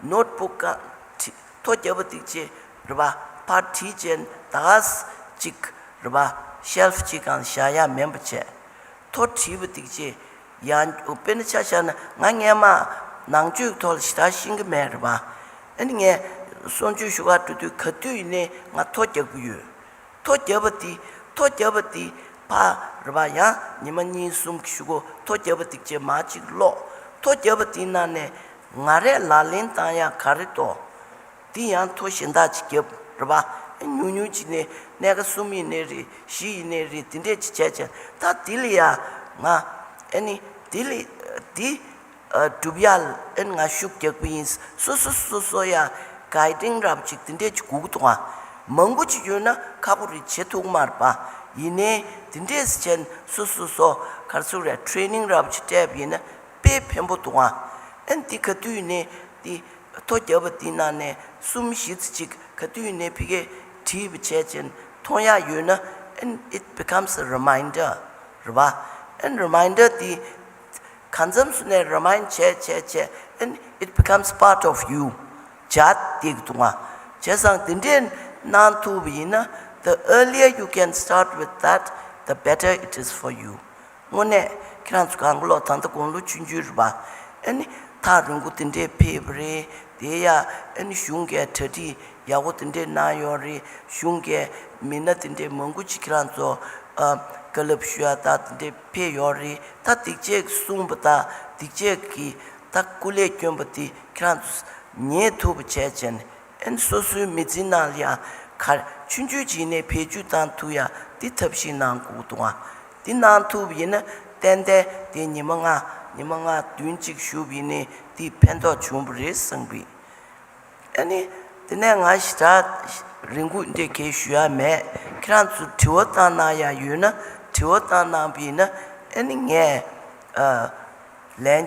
ནོཊ་བུག་ག་བྲིས་ཐོ་རྒྱབ་པ་དེ་ཅིག་རེད་པ། ཕར་བྲིས་བྱས་ནས་ད་ག་ས་ཅིག་རེད་པ། ཤེལ་ཕུ་ཅིག་སྒང་བཞག་ཡག་མིན་པ་བྱས། ཐོ་བྲིས་པ་དེ་ཅིག་ཡང་དཔེར་ན་ཆ་བཞག་ན་ང་སྔས་མ་ནང་ཆོས་ཐོག་ལ་ཞེ་དྲག་ཤེས་ཀྱི་མེད་རེད་པ། ཨ་ནི་ངས་གསུང་ཆོས་ཞུ་ག་འགྲོ་དུས་ག་དུས་ཡིན་ནའི་ང་ཐོ་རྒྱག་གི་ཡོད། ཐོ་རྒྱབ་པ་དེ་ཐོ་རྒྱབ་པ་དེ་ཕར་རེད་པ། ཡང་ཉི་མ་གཉིས་གསུམ་གྱི་གཞུག་གུ་ཐོ་རྒྱབ་པ་དེ་ཅིག་མར་ཅིག་ཀློག་ཐོ་རྒྱབ་པ་དེའི་ནང་ནས་ང་རས་ལག་ལེན་བཏང་ཡག་ག་རེ་འདུག་དེ་ཡང་ཐོ་གཞན་དག་ཅིག་རྒྱབ་རེད་པ། ཉུང་ཉུང་ཅིག་ནས་གནས་ཀ་གསུམ་ཡིན་ནའི་རེད། བཞི་ཡིན་ནའི་རེད། དེ་འདྲས་ཅིག་བྱས་བྱས། ད་དེ་ལ་ཡ་ང་ ཨ་ནི་དེ་ལས་དེ་སྒྲུབ་ཡ་ལ་ཨ་ནི་ང་ཤུགས་རྒྱག་གི་ཡིན། སོ་སོ་སོ་སོ་ཡ་གའི་ཌིང་རབ་ཅིག་དེ་འདྲས་ཅིག་དགོས་ཀྱི་འདུག་ཨ། མང་པོ་ཅིག་ཡོད་ན་ཁག་པོ་རེད། བྱེད་ཐུབ་ཀྱི་མ་རེད་པ། ཡིན་ནའི་དེ་འདྲས་བྱས་ནས་སོ་སོ་སོ་ག་རེ་ཟེར་རེད། ཊི་རེ་ནིང་རབ་ཅིག་སྤྲད་པ་ཡིན་ན་དཔེ་ཕན་པོ་འདུག་ཨ། ཨ་ནི་དེ་ག་དུས་ནས་དེ་ཐོ་བརྒྱབ་པ་དེའི་ནང་ནས་གསུམ་བཞི་ཙམ་ཅིག་ག་དུས་ནས་ཕ་གིར་བྲིས་པ་བྱས་ཅན་མཐོང་ཡག་ཡོད་ན། And it becomes a reminder རེད་པ། And reminder དེ་གང་འཚམ་སུ་ནས་རི་མའིན་ཌི་བྱས་བྱས་བྱས། And it becomes part of you. བྱ་དེ་གི་འདུག་ཨ། བྱས་ཙང་དེ་འདྲས་གནང་ཐུབ་པ་ཡིན་ན། The earlier you can start with that, the better it is for you. དངོས་གནས་ཁྱེད་རང་ཚོ་གང་ག་ལོག་ད་ལྟ་དགུང་ལོ་ཆུང་ཆུང་རེད་པ། ཨ་ནི་ཐག་རིང་པོ་དེ་འདྲས་ཕེབས་པ་རེད། དེ་ཡ་ཨ་ནི་གཞུང་གི་གྲ་སྒྲིག་ཡག་པོ་དེ་འདྲས་གནང་ཡོད་རེད། གཞུང་གི་མི་སྣ་དེ་འདྲས་མང་པོ་ཅིག་ཁྱེད་རང་ཚོ་ཨ་བཀའ་སློབ་ཞུ་ཡ་ད་དེ་འདྲས་ཕེབས་ཡོད་རེད། ད་སྡིག་ཅན་གྱིས་གསུངས་པ་དང་སྡིག་ཅན་གྱིས་ད་སྐུ་ལས་བསྐྱོན་པ་དེ་ཁྱེད་རང་ཚོས་ཉན་ཐུབ་པ་བྱས་བྱས་ནས། ཨ་ནི་སོ་སོའི་མི་ཚེའི་ནང་ལ་ཡང་ག་ཆུང་ཆུང་ཅིག་ནས་བེད་སྤྱོད་བཏང་ཐུབ་ཡ་དེ་ཐབས་ཤེས་གནང་དགོས་འདུག་ཨ། དེ་གནང་ཐུབ་ཡིན་ན་ཏན་ཏན་དེ་ཉི་མ་ལྔ་ཉི་མ་ལྔ་བདུན་ཅིག་བཞུགས་པ་ཡིན་ནའི་དེ་ཕན་ཐོགས་བྱུང་བ་རེད་བསམ་གི། ཨ་ནི་དེ་ནས་ང་ཞེ་དྲག་རིང་པོ་འདི་གས་ཞུ་ཡ་མེད། ཁྱེད་རང་ཚོ་དྲི་བ་བཏང་གནང་ཡ་ཡོད་ན་དྲི་བ་བཏང་གནང་བ་ཡིན་ན། ཨ་ནི་ངས་ཨ་ལན་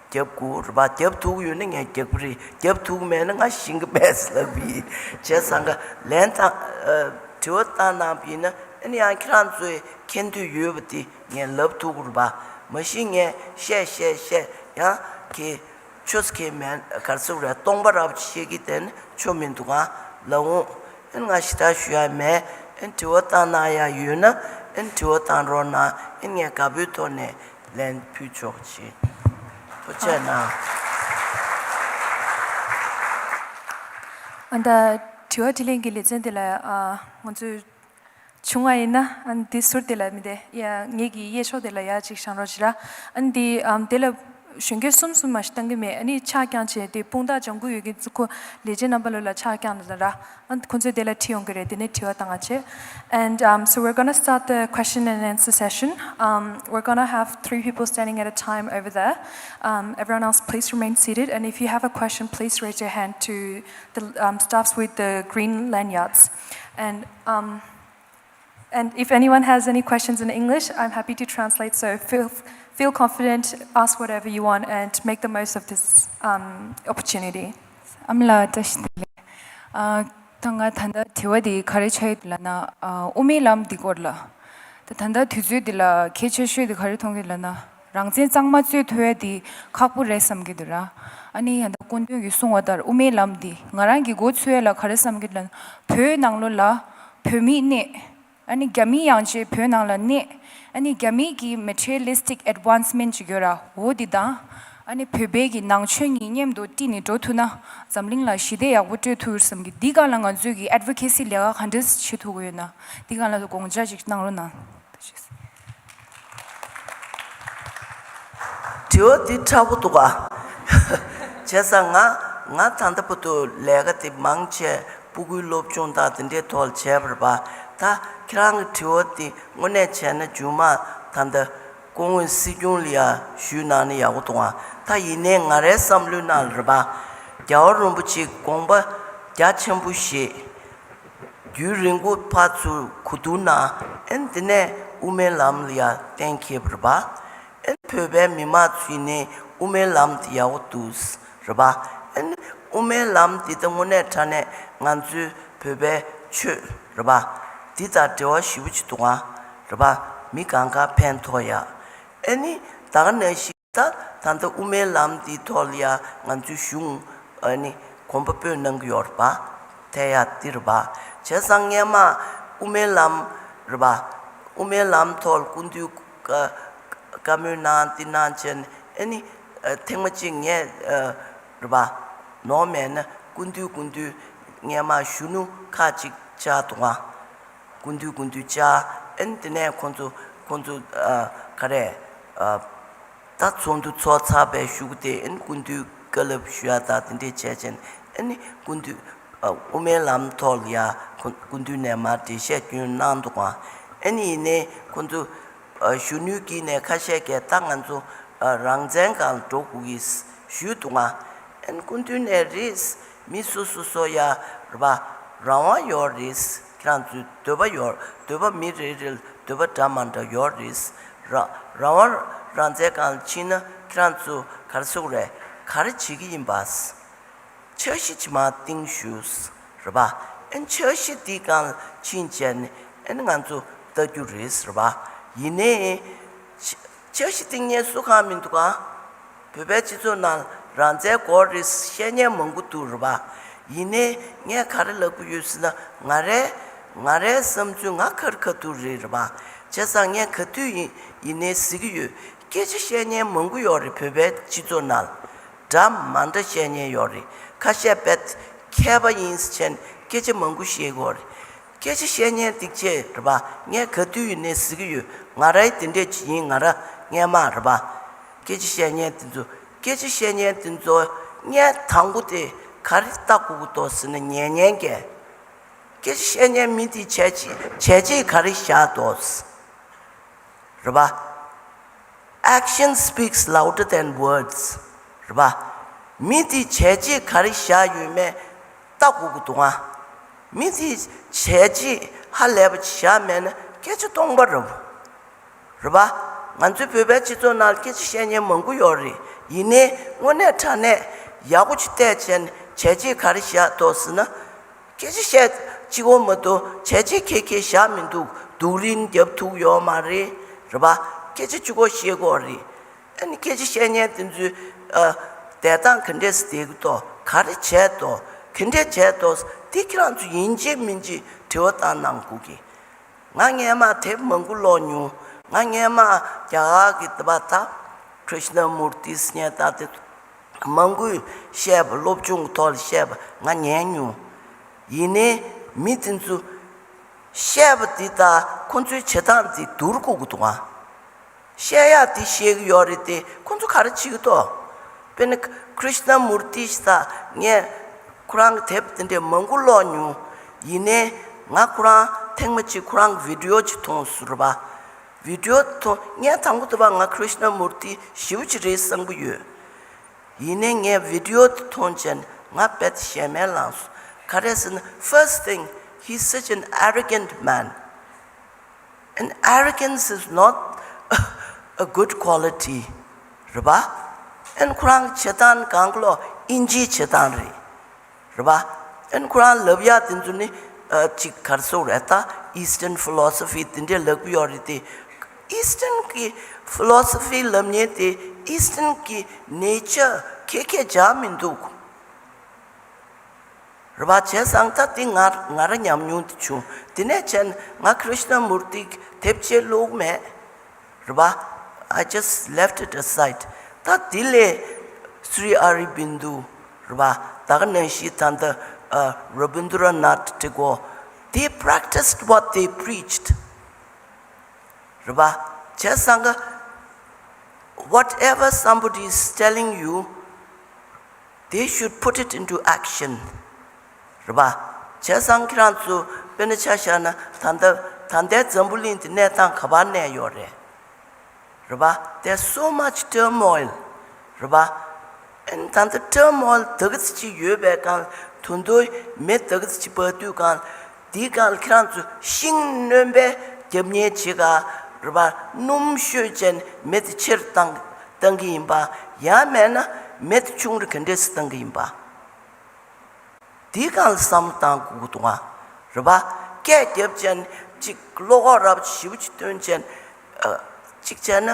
རྒྱབ་དགོས་རེད་པ། རྒྱབ་ཐུབ་ཡོད་ན་ངས་རྒྱག་གི་རེད། རྒྱབ་ཐུབ་མེད་ན་ང་ཤེས་ཀྱི་མེད་ཟེར་ལབ་པ་ཡིན། བྱས་ཙང་ག་ལན་བཏང་ཨ་དྲི་བ་བཏང་གནང་བ་ཡིན་ན། ཨ་ནི་ཡང་ཁྱེད་རང་ཚོས་མཁྱེན་འདོད་ཡོད་པ་དེ་ངས་ལབ་ཐུབ་ཀྱི་རེད་པ། མ་གཞི་ངས་བཤད་བཤད་བཤད་ཡང་ཁྱེད་ཆོས་ཁས་མེད་ག་རེ་ཟེར་རེད། སྟོང་པ་རབ་བཤད་ཀྱི་དེ་ནི་ཆོ་མི་འདུག་ག་ལབ་འོང་། ཨན་ང་ཞེ་དྲག་ཞུ་ཡ་མེད། ཨན་དྲི་བ་བཏང་གནང་ཡ་ཡོད་ན་ཨན་དྲི་བ་བཏང་རོགས་གནང་། ཨན་ངས་དགའ་པོའི་ཐོག་ནས་ལན་ཕུལ་ཆོག་ཅིག་ཐུགས་རྗེ་གནང་། ཨ་ད་དྲི་བ་དྲིས་ལན་གྱི་ལེ་ཚན་དེ་ལ་ཨ་ང་ཚོས། བྱུང་བ་ཡིན་ན་ཨ་ནི་དེ་ཟུར་དེ་ལ་མི་དེ་ཡ་ངེད་ཀྱི་གཡས་ཕྱོགས་དེ་ལ་ཡ་གཅིག་བཞེངས་རོགས་བྱེད་ར། ཨ་ནི་དེ་ཨམ་དེ་ལ་གཞོན་སྐྱེས་གསུམ་གསུམ་མ་ཞིག་བཏང་གི་མེད། ཨ་ནི་ཕྱག་བརྐྱངས་བྱས་དེ་དཔུང་རྟགས་ལྗང་གུ་ཡོད་མཁན་ཚོ་ཁོ་ལས་བྱེད་རྣམ་པ་ལོ་ལ་ཕྱག་བརྐྱངས་ལ་ར། ཨ་ནི་ཁོ་ཚོས་དེ་ལ་དྲི་ཡོང་གི་རེད། དེ་ནས་དྲི་བ་བཏང་བ་བྱེད། And um, so we're gonna start the question and answer session. Um, we're gonna have three people standing at a time over there. Um, everyone else, please remain seated. And if you have a question, please raise your hand to the um, staffs with the green lanyards. And um, And if anyone has any questions in English, I'm happy to translate, so feel, feel confident, ask whatever you want, and make the most of this um, opportunity. ཨ་མ་ལགས་བཀྲ་ཤིས་བདེ་ལེགས། ཨ་ད་ང་ད་ལྟ་དྲི་བ་འདི་ག་རེ་ཆགས་ཡོད་ལབ་ན། ཨ་དབུ་མའི་ལམ་འདི་སྐོར་ལ། ད་ད་ལྟ་དུས་ཚོད་འདི་ལ་གལ་ཆེ་ཤོས་འདི་ག་རེ་མཐོང་གི་ལབ་ན། རང་བཙན་གཙང་མ་རྩོད་ཐུབ་ཡ་འདི་ཁག་པོ་རེད་བསམ་གྱི་འདུག་ར། ཨ་ནི་ཡང་ད་སྐུ་མདུན་གྱིས་གསུངས་པ་ལྟར་དབུ་མའི་ལམ་འདི་ང་རང་གི་མགོ་ཚོས་ཡ་ལ་ག་རེ་བསམ་གྱི་ལབ་ན། བོད་ནང་ལོགས་ལ་བོད་མིའི་གནས། ཨ་ནི་རྒྱ་མི་ཡང་བཅས་བོད་ནང་ལ་གནས། ཨ་ནི་རྒྱ་མི་གི་materialistic advancement ཅིག་ཡོད་ར། འོ་འདི་དང་། ཨ་ནི་བོད་པའི་གི་ནང་ཆོས་གཉིས་མཉམ་དུ་བསྲེས་ནས་འགྲོ་ཐུབ་ན་འཛམ་གླིང་ལ་ཞི་བདེ་ཡག་པོ་སྤྲོད་ཐུབ་བསམ་གི། འདི་སྒང་ལ་ང་ཚོས་གི་advocacy ལས་ཀ་ག་འདྲས་བྱེད་ཐུབ་ཀྱི་ཡོད་ན། འདི་སྒང་ལ་དགོངས་འཆར་ཅིག་གནང་རོགས་གནང་། དྲི་བ་འདི་ཁག་པོ་འདུག་ག་བྱས་ཙང་ང་ང་ད་ལྟ་བར་དུ་ལས་ཀ་དེ་མང་ཆེ་སྤུ་གུའི་སློབ་སྦྱོང་དང་དེ་འདྲའི་ཐོག་ལ་བྱས་པ་རེད་པ། ད་ཁྱེད་རང་གི་དྲི་བ་འདི་དངོས་གནས་བྱས་ན་རྒྱུན་མ་ད་ལྟ་སྐུ་ངོ་སྲིད་སྐྱོང་ལ་ཡ་ཞུས་གནང་ན་ཡག་པོ་འདུག་ག་ད་ཡིན་ནའི་ང་རའི་བསམ་བློའི་ནང་ལ་རེད་པ། རྒྱལ་བ་རིན་པོ་ཆེའི་དགོངས་པ་རྒྱ་ཆེན་པོ་བཞེས། རྒྱུན་རིང་པོ་ཕར་ཚུར་གོ་བསྡུར་གནང་། ཨན་དེ་ནས་དབུ་མའི་ལམ་ལ་ཡ་གཏན་འཁེལ་བ་རེད་པ། ཨན་བོད་པའི་མི་མང་ཚོས་ནི་དབུ་མའི་ལམ་དེ་ཡག་པོ་འདུག་རེད་པ། ཨན་དབུ་མའི་ལམ་དེ་ད་དངོས་གནས་དྲང་གནས་ང་ཚོའི་བོད་པའི་ཆོས་རེད་པ། དེ་དང་འབྲེལ་བ་ཞེ་པོ་ཅིག་འདུག་ག་རེད་པ། མི་གང་ག་ཕན་ཐོགས་ཡ། ཨ་ནི་ད་ག་ནང་བཞིན། ད་ད་ལྟ་དབུ་མའི་ལམ་འདིའི་ཐོག་ལ་ཡ་ང་ཚོའི་གཞུང་ཨ་ནི་གོམ་པ་སྤོས་གནང་གི་ཡོད་རེད་པ། ཐལ་ཡ་འདི་རེད་པ། བྱས་ཙང་སྔས་མ་དབུ་མའི་ལམ་རེད་པ། དབུ་མའི་ལམ་ཐོག་ལ་སྐུ་མདུན་བཀའ་བཀའ་མོལ་གནང་འདི་གནང་བྱས་ནས་ཨ་ནི་ཨ་ཐེངས་མ་གཅིག་ངས་ཨ་རེད་པ། ནོར་མེད་ན་སྐུ་མདུན་སྐུ་མདུན་སྔས་མ་གཞོན་ནུ་ཁག་ཅིག་བཅར་འདུག་ག་སྐུ་མདུན་སྐུ་མདུན་བཅར། ཨན་དེ་ནས་ཁོང་ཚོ་ཁོང་ཚོ་ཨ་ག་རེ་ཨ་ད་ཚོགས་འདུ་ཚོགས་ཚར་བའི་གཞུག་དེ་ཨན་སྐུ་མདུན་བཀའ་སློབ་ཞུ་ཡ་དང་དེ་འདྲས་བྱས་བྱས་ཨན་སྐུ་མདུན་ཨ་དབུ་མའི་ལམ་ཐོག་ལ་ཡ་ཁོ་སྐུ་མདུན་ནས་མར་འགྲེལ་བཤད་སྐྱོན་གནང་འདུག་ག་ཨན་ཡིན་ནའི་ཁོང་ཚོ་ གཞོན་ནུའི་དཀྱིལ་ནས་ཁ་ཤས་ཀྱིས་ད་ང་ཚོ་རང་བཙན་སྒང་ལ་འགྲོ་དགོས་ཀྱི་ཞུས་འདུག་ང་། ཨན་སྐུ་མདུན་ནས་རེད། མི་སོ་སོ་སོ་ཡ་རེད་པ། རང་དབང་ཡོད་རེད། ཁྱེད་རང་ཚོའི་འདོད་པ་ཡོད། འདོད་པ་མི་རེ་རེ་ལ་འདོད་པ་འདྲ་མ་འདྲ་ཡོད་རེད། ར་རང་དབང་རང་བཙན་སྒང་ལ་ཕྱིན་ན་ཁྱེད་རང་ཚོ་ག་རེ་ཟེར་དགོས་རེད། ག་རེ་བྱེད་ཀྱི་ཡིན་པ། འཆར་གཞི་ཅིག་མར་བཏིང་ཞུས། རེད་པ། ཨན་འཆར་གཞི་འདི་སྒང་ཕྱིན་བྱས་ནས་ཨན་ང་ཚོ་ལྟ་རྒྱུ་རེད། རེད་པ། ཡིན་ནའི་འཆར་གཞི་བཏིང་མཁན་སུ་གང་མི་འདུག་ག། བོད་པའི་སྤྱི་ཚོགས་ནང་རང་བཙན་དགོས་རེད་བཤད་མཁན་མང་པོ་འདུག། རེད་པ། ཡིན་ནའི་ངས་ག་རེ་ལབ་ཀྱི་ཡོད་ཟེར་ན། ང་རའི་ང་རའི་བསམ་ཚུལ་ང་ཁ་རི་ཁ་ཐུག་རེད། རེད་པ། བྱས་ཙང་ངས་ག་དུས་ཡིན་ཡིན་ནའི་ཟེར་གྱི་ཡོད། སྐད་ཆ་བཤད་མཁན་མང་པོ་ཡོད་རེད། བོད་པའི་སྤྱི་ཚོགས་ནང་འདྲ་མ་འདྲ་བཤད་མཁན་ཡོད་རེད། ཁ་ཤས་རྦད་མཁས་པ་ཡིན་ཟེར་བྱས་ནས་སྐད་ཆ་མང་པོ་བཤད་ཀྱི་ཡོད་རེད། སྐད་ཆ་བཤད་མཁན་འདི་བྱས། རེད་པ། ངས་ག་དུས་ཡིན་ནའི་ཟེར་གྱི་ཡོད། ང་རའི་དེ་འདྲས་ཅིག་ཡིན། ང་ར་སྔས་མ། རེད་པ། སྐད་ཆ་བཤད་མཁན་དེ་ཚོ་སྐད་ཆ་བཤད་མཁན་དེ་ཚོ་ངས་དང་པོ་དེ་ག་རེ་ལྟ་དགོས་ཀྱི་འདུག་ཟེར་ན། ཉན་མཁན་གྱིས་སྐད་ཆ་བཤད་མཁན་མི་དེ་བྱས་རྗེས་བྱས་རྗེས་ག་རེ་བཞག་འདུག། རེད་པ། Action speaks louder than words. རེད་པ། མི་དེ་བྱས་རྗེས་ག་རེ་བཞག་ཡོད་མེད་ལྟ་དགོས་ཀྱི་འདུག་ཨ། མི་དེ་བྱས་རྗེས་ཧ་ལས་པ་ཅིག་བཞག་མེད་ན་སྐད་ཆ་སྟོང་པ་རེད། རེད་པ། ང་ཚོའི་བོད་པའི་སྤྱི་ཚོགས་ནང་སྐད་ཆ་བཤད་མཁན་མང་པོ་ཡོད་རེད། ཡིན་ནའི་དངོས་གནས་དྲང་གནས་ཡག་པོ་ཅིག་བལྟས་བྱས་ནས་བྱས་རྗེས་ག་རེ་བཞག་འདུག་ཟེར་ན། སྐད་ཆ་བཤད་གཅིག་པོ་མ་གཏོགས་བྱས་རྗེས་ཁྱད་ཁྱད་བཞག་མི་འདུག། སྡུག་རུས་རྒྱབ་ཐུབ་ཡོད་མ་རེད། རེད་པ། སྐད་ཆ་གཅིག་པོ་བཤད་ཀྱི་ཡོད་རེད། ཨ་ནི་སྐད་ཆ་བཤད་མཁན་དེ་ཚོའི་ཨ་བསྡད་སྟངས་ག་འདྲས་སེ་བསྡད་ཀྱི་འདུག། ག་རེ་བྱས་འདུག། ག་འདྲས་བྱས་འདུག། དེ་ཁྱེད་རང་ཚོ་ཡིན་གཅིག་མིན་གཅིག་དྲི་བ་བཏང་གནང་དགོས་ཀྱི། ང་སྔས་མ་དེབ་མང་པོ་ཀློག་མྱོང་། ང་སྔས་མ་རྒྱ་གར་གྱི་དེ་པ་ད་Krishnamurti ཟེར་མཁན་ད་དེ་མང་པོས་བཤད་པ། སློབ་སྦྱོང་གི་ཐོག་ལ་བཤད་པ་ང་ཉན་མྱོང་། ཡིན་ནའི་མི་དེ་ཚོ་བཤད་པ་འདི་དང་ཁོ་ཚོའི་བྱེད་སྟངས་འདི་བསྡུར་དགོས་ཀྱི་འདུག་ཨ། བཤད་ཡག་འདི་བཤད་ཀྱི་ཡོད་རེད་དེ་ཁོ་ཚོ་ག་རེ་བྱེད་ཀྱི་འདུག། དཔེར་ན་Krishnamurti ཞིག་ད་ངས་ཁོ་རང་གི་དེབ་དེ་འདྲས་མང་པོ་ཀློག་མྱོང་། ཡིན་ནའི་ང་ཁོ་རང་ཐེངས་མ་གཅིག་ཁོ་རང་གི་བི་ཌི་ཡོ་ཅིག་མཐོང་སོང་། རེད་པ། བི་ཌི་ཡོ་དེ་མཐོང་། ངས་དང་པོ་དེ་པ་ང་Krishnamurti ཞེ་པོ་ཅིག་རེད་བསམ་གྱི་ཡོད། ཡིན་ནའི་ངས་བི་ཌི་ཡོ་དེ་མཐོང་བྱས་ནས་ང་རྦད་ཞེ་མེར་ལངས་སོང་། ག་རེ་ཟེར་ན། First thing, he's such an arrogant man. And arrogance is not a good quality. རེད་པ། ཨན་ཁོ་རང་གི་བྱེད་སྟངས་གང་ག་ལོ་དབྱིན་ཇིའི་བྱེད་སྟངས་རེད། རེད་པ། ཨན་ཁོ་རང་ལབ་ཡག་དེ་ཚོ་ནི་ཨ་ཅིག་ག་རེ་ཟེར་དགོས་རེད། ད་Eastern philosophy དེ་འདྲས་ལབ་ཀྱི་ཡོད་རེད་དེ། Eastern གི་philosophy ལབ་མཁན་དེ་Eastern གི་nature ཁྱད་ཁྱད་འཇགས་མི་འདུག། རེད་པ། བྱས་ཙང་ད་འདི་ང་ང་རང་ཉམས་མྱོང་དེ་བྱུང་། དེ་ནས་བྱས་ནས་ང་Krishnamurti དེབ་ཆེ་ཀློག་མེད། རེད་པ། I just left it aside. ད་འདི་ལས་Sri Aurobindo རེད་པ། ད་ག་ནང་བཞིན་ད་ལྟ་ཨ་Rabindranath Tagore, they practiced what they preached. རེད་པ། བྱས་ཙང་ག whatever somebody is telling you, they should put it into action. རེད་པ། བྱས་ཙང་ཁྱེད་རང་ཚོ་དཔེར་ན་ཆ་བཞག་ན་ད་ལྟ་ད་ལྟའི་འཛམ་བུ་གླིང་འདི་གནས་སྟངས་ག་པར་གནས་ཡོད་རེད། རེད་པ། There's so much turmoil. རེད་པ། ཨན་ད་ལྟ་turmoil དེ་ག་ཙམ་ཅིག་ཡོད་པའི་སྒང་། དུད་འགྲོའི་མེ་དེ་ག་ཙམ་ཅིག་འབར་དུས་སྒང་། འདིའི་སྒང་ལ་ཁྱེད་རང་ཚོ་ཤིང་སྣོན་པའི་རྒྱབ་གཉེར་བྱེད་ག། རེད་པ། སྣུམ་བཤོས་བྱས་ནས་མེ་དེ་ཆེར་བཏང་བཏང་གི་ཡིན་པ། ཡང་མེད་ན་མེ་དེ་ཆུང་རུ་ག་འདྲས་སེ་བཏང་གི་ཡིན་པ། འདིའི་སྒང་ལ་བསམ་བློ་བཏང་དགོས་ཀྱི་འདུག་ཨ། རེད་པ། སྐད་རྒྱབ་བྱས་ནས་ཅིག་བློ་ཁོག་རབ་ཞེ་པོ་ཅིག་བཏོན་བྱས་ནས་ཨ་ཅིག་བྱས་ན།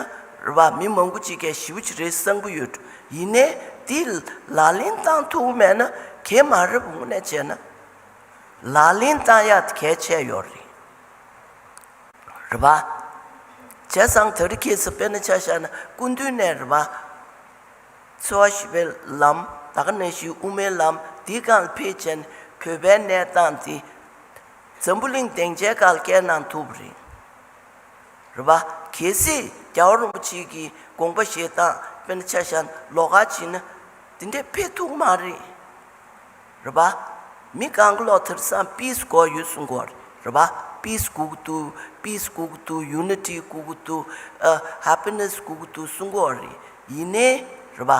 རེད་པ། མི་མང་པོ་ཅིག་གིས་ཞེ་པོ་ཅིག་རེད་བསམ་གྱི་ཡོད། ཡིན་ནའི་འདི་ལག་ལེན་བཏང་ཐུབ་མེད་ན་གལ་མ་རེད། དངོས་གནས་བྱས་ན་ལག་ལེན་བཏང་ཡག་དེ་གལ་ཆེ་ཡོད་རེད། རེད་པ། བྱས་ཙང་དེ་རིང་ཁ་སང་དཔེར་ན་ཆ་བཞག་ན་སྐུ་མདུན་ནས་རེད་པ། འཚོ་བ་ཞི་བའི་ལམ། ད་ག་ནང་བཞིན་དབུ་མའི་ལམ་འདིའི་སྒང་ལ་ཕེབས་བྱས་ནས་བོད་པའི་གནས་སྟངས་འདི་འཛམ་བུ་གླིང་སྡིངས་ཆའི་སྒང་ལ་བསྐྱལ་གནང་ཐུབ་པ་རེད། རེད་པ། གལ་སྲིད་རྒྱལ་བ་རིན་པོ་ཆེ་གི་དགོངས་པ་བཞེས་སྟངས་དཔེར་ན་ཆ་བཞག་ན་ལོགས་ཀ་བྱས་ན་འདི་འདྲས་ཕེབས་ཐུབ་མ་རེད། རེད་པ། མི་གང་ག་ལོག་དེང་སང་peace དགོས་ཡོད་གསུང་གི་ཡོད་རེད། རེད་པ། པིས་དགོས་ཀྱི་འདུག་པིས་དགོས་ཀྱི་འདུག་ཡུ་ནི་ཊི་དགོས་ཀྱི་འདུག་ཨ་ཧེ་པི་ནེ་སི་དགོས་ཀྱི་འདུག་གསུང་གི་ཡོད་རེད། ཡིན་ནའི་རེད་པ།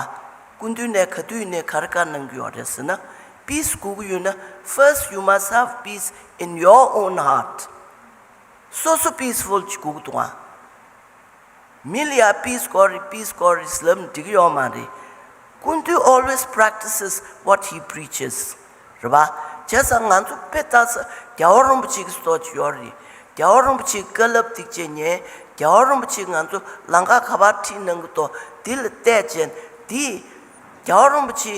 སྐུ་མདུན་ནས་ག་དུས་ཡིན་ནའི་ག་རེ་བཀའ་གནང་གི་ཡོད་རེད་ཟེར་ན། པིས་དགོས་ཀྱི་ཡོད་ན། First you must have peace in your own heart. སོ་སོ་པིས་ཕུལ་ཅིག་དགོས་ཀྱི་འདུག་ཨ། མི་ལ་ཡ་པིས་དགོས་རེད། པིས་དགོས་རེད་ལབ་ན་འགྲིག་གི་ཡོད་མ་རེད། སྐུ་མདུན་always practices what he preaches. རེད་པ། བྱས་ཙང་ང་ཚོ་དཔེ་ལྟ་ས་རྒྱལ་བ་རིན་པོ་ཆེ་གི་སྲོལ་ཅིག་ཡོད་རེད། རྒྱལ་བ་རིན་པོ་ཆེ་གི་བཀའ་སློབ་དེ་བྱས་ཉན། རྒྱལ་བ་རིན་པོ་ཆེ་ང་ཚོ་ལམ་ཁ་ག་པར་ཁྲིད་གནང་གི་འདུག་དེ་ལ་བལྟས་བྱས་ནས་དེ། རྒྱལ་བ་རིན་པོ་ཆེ་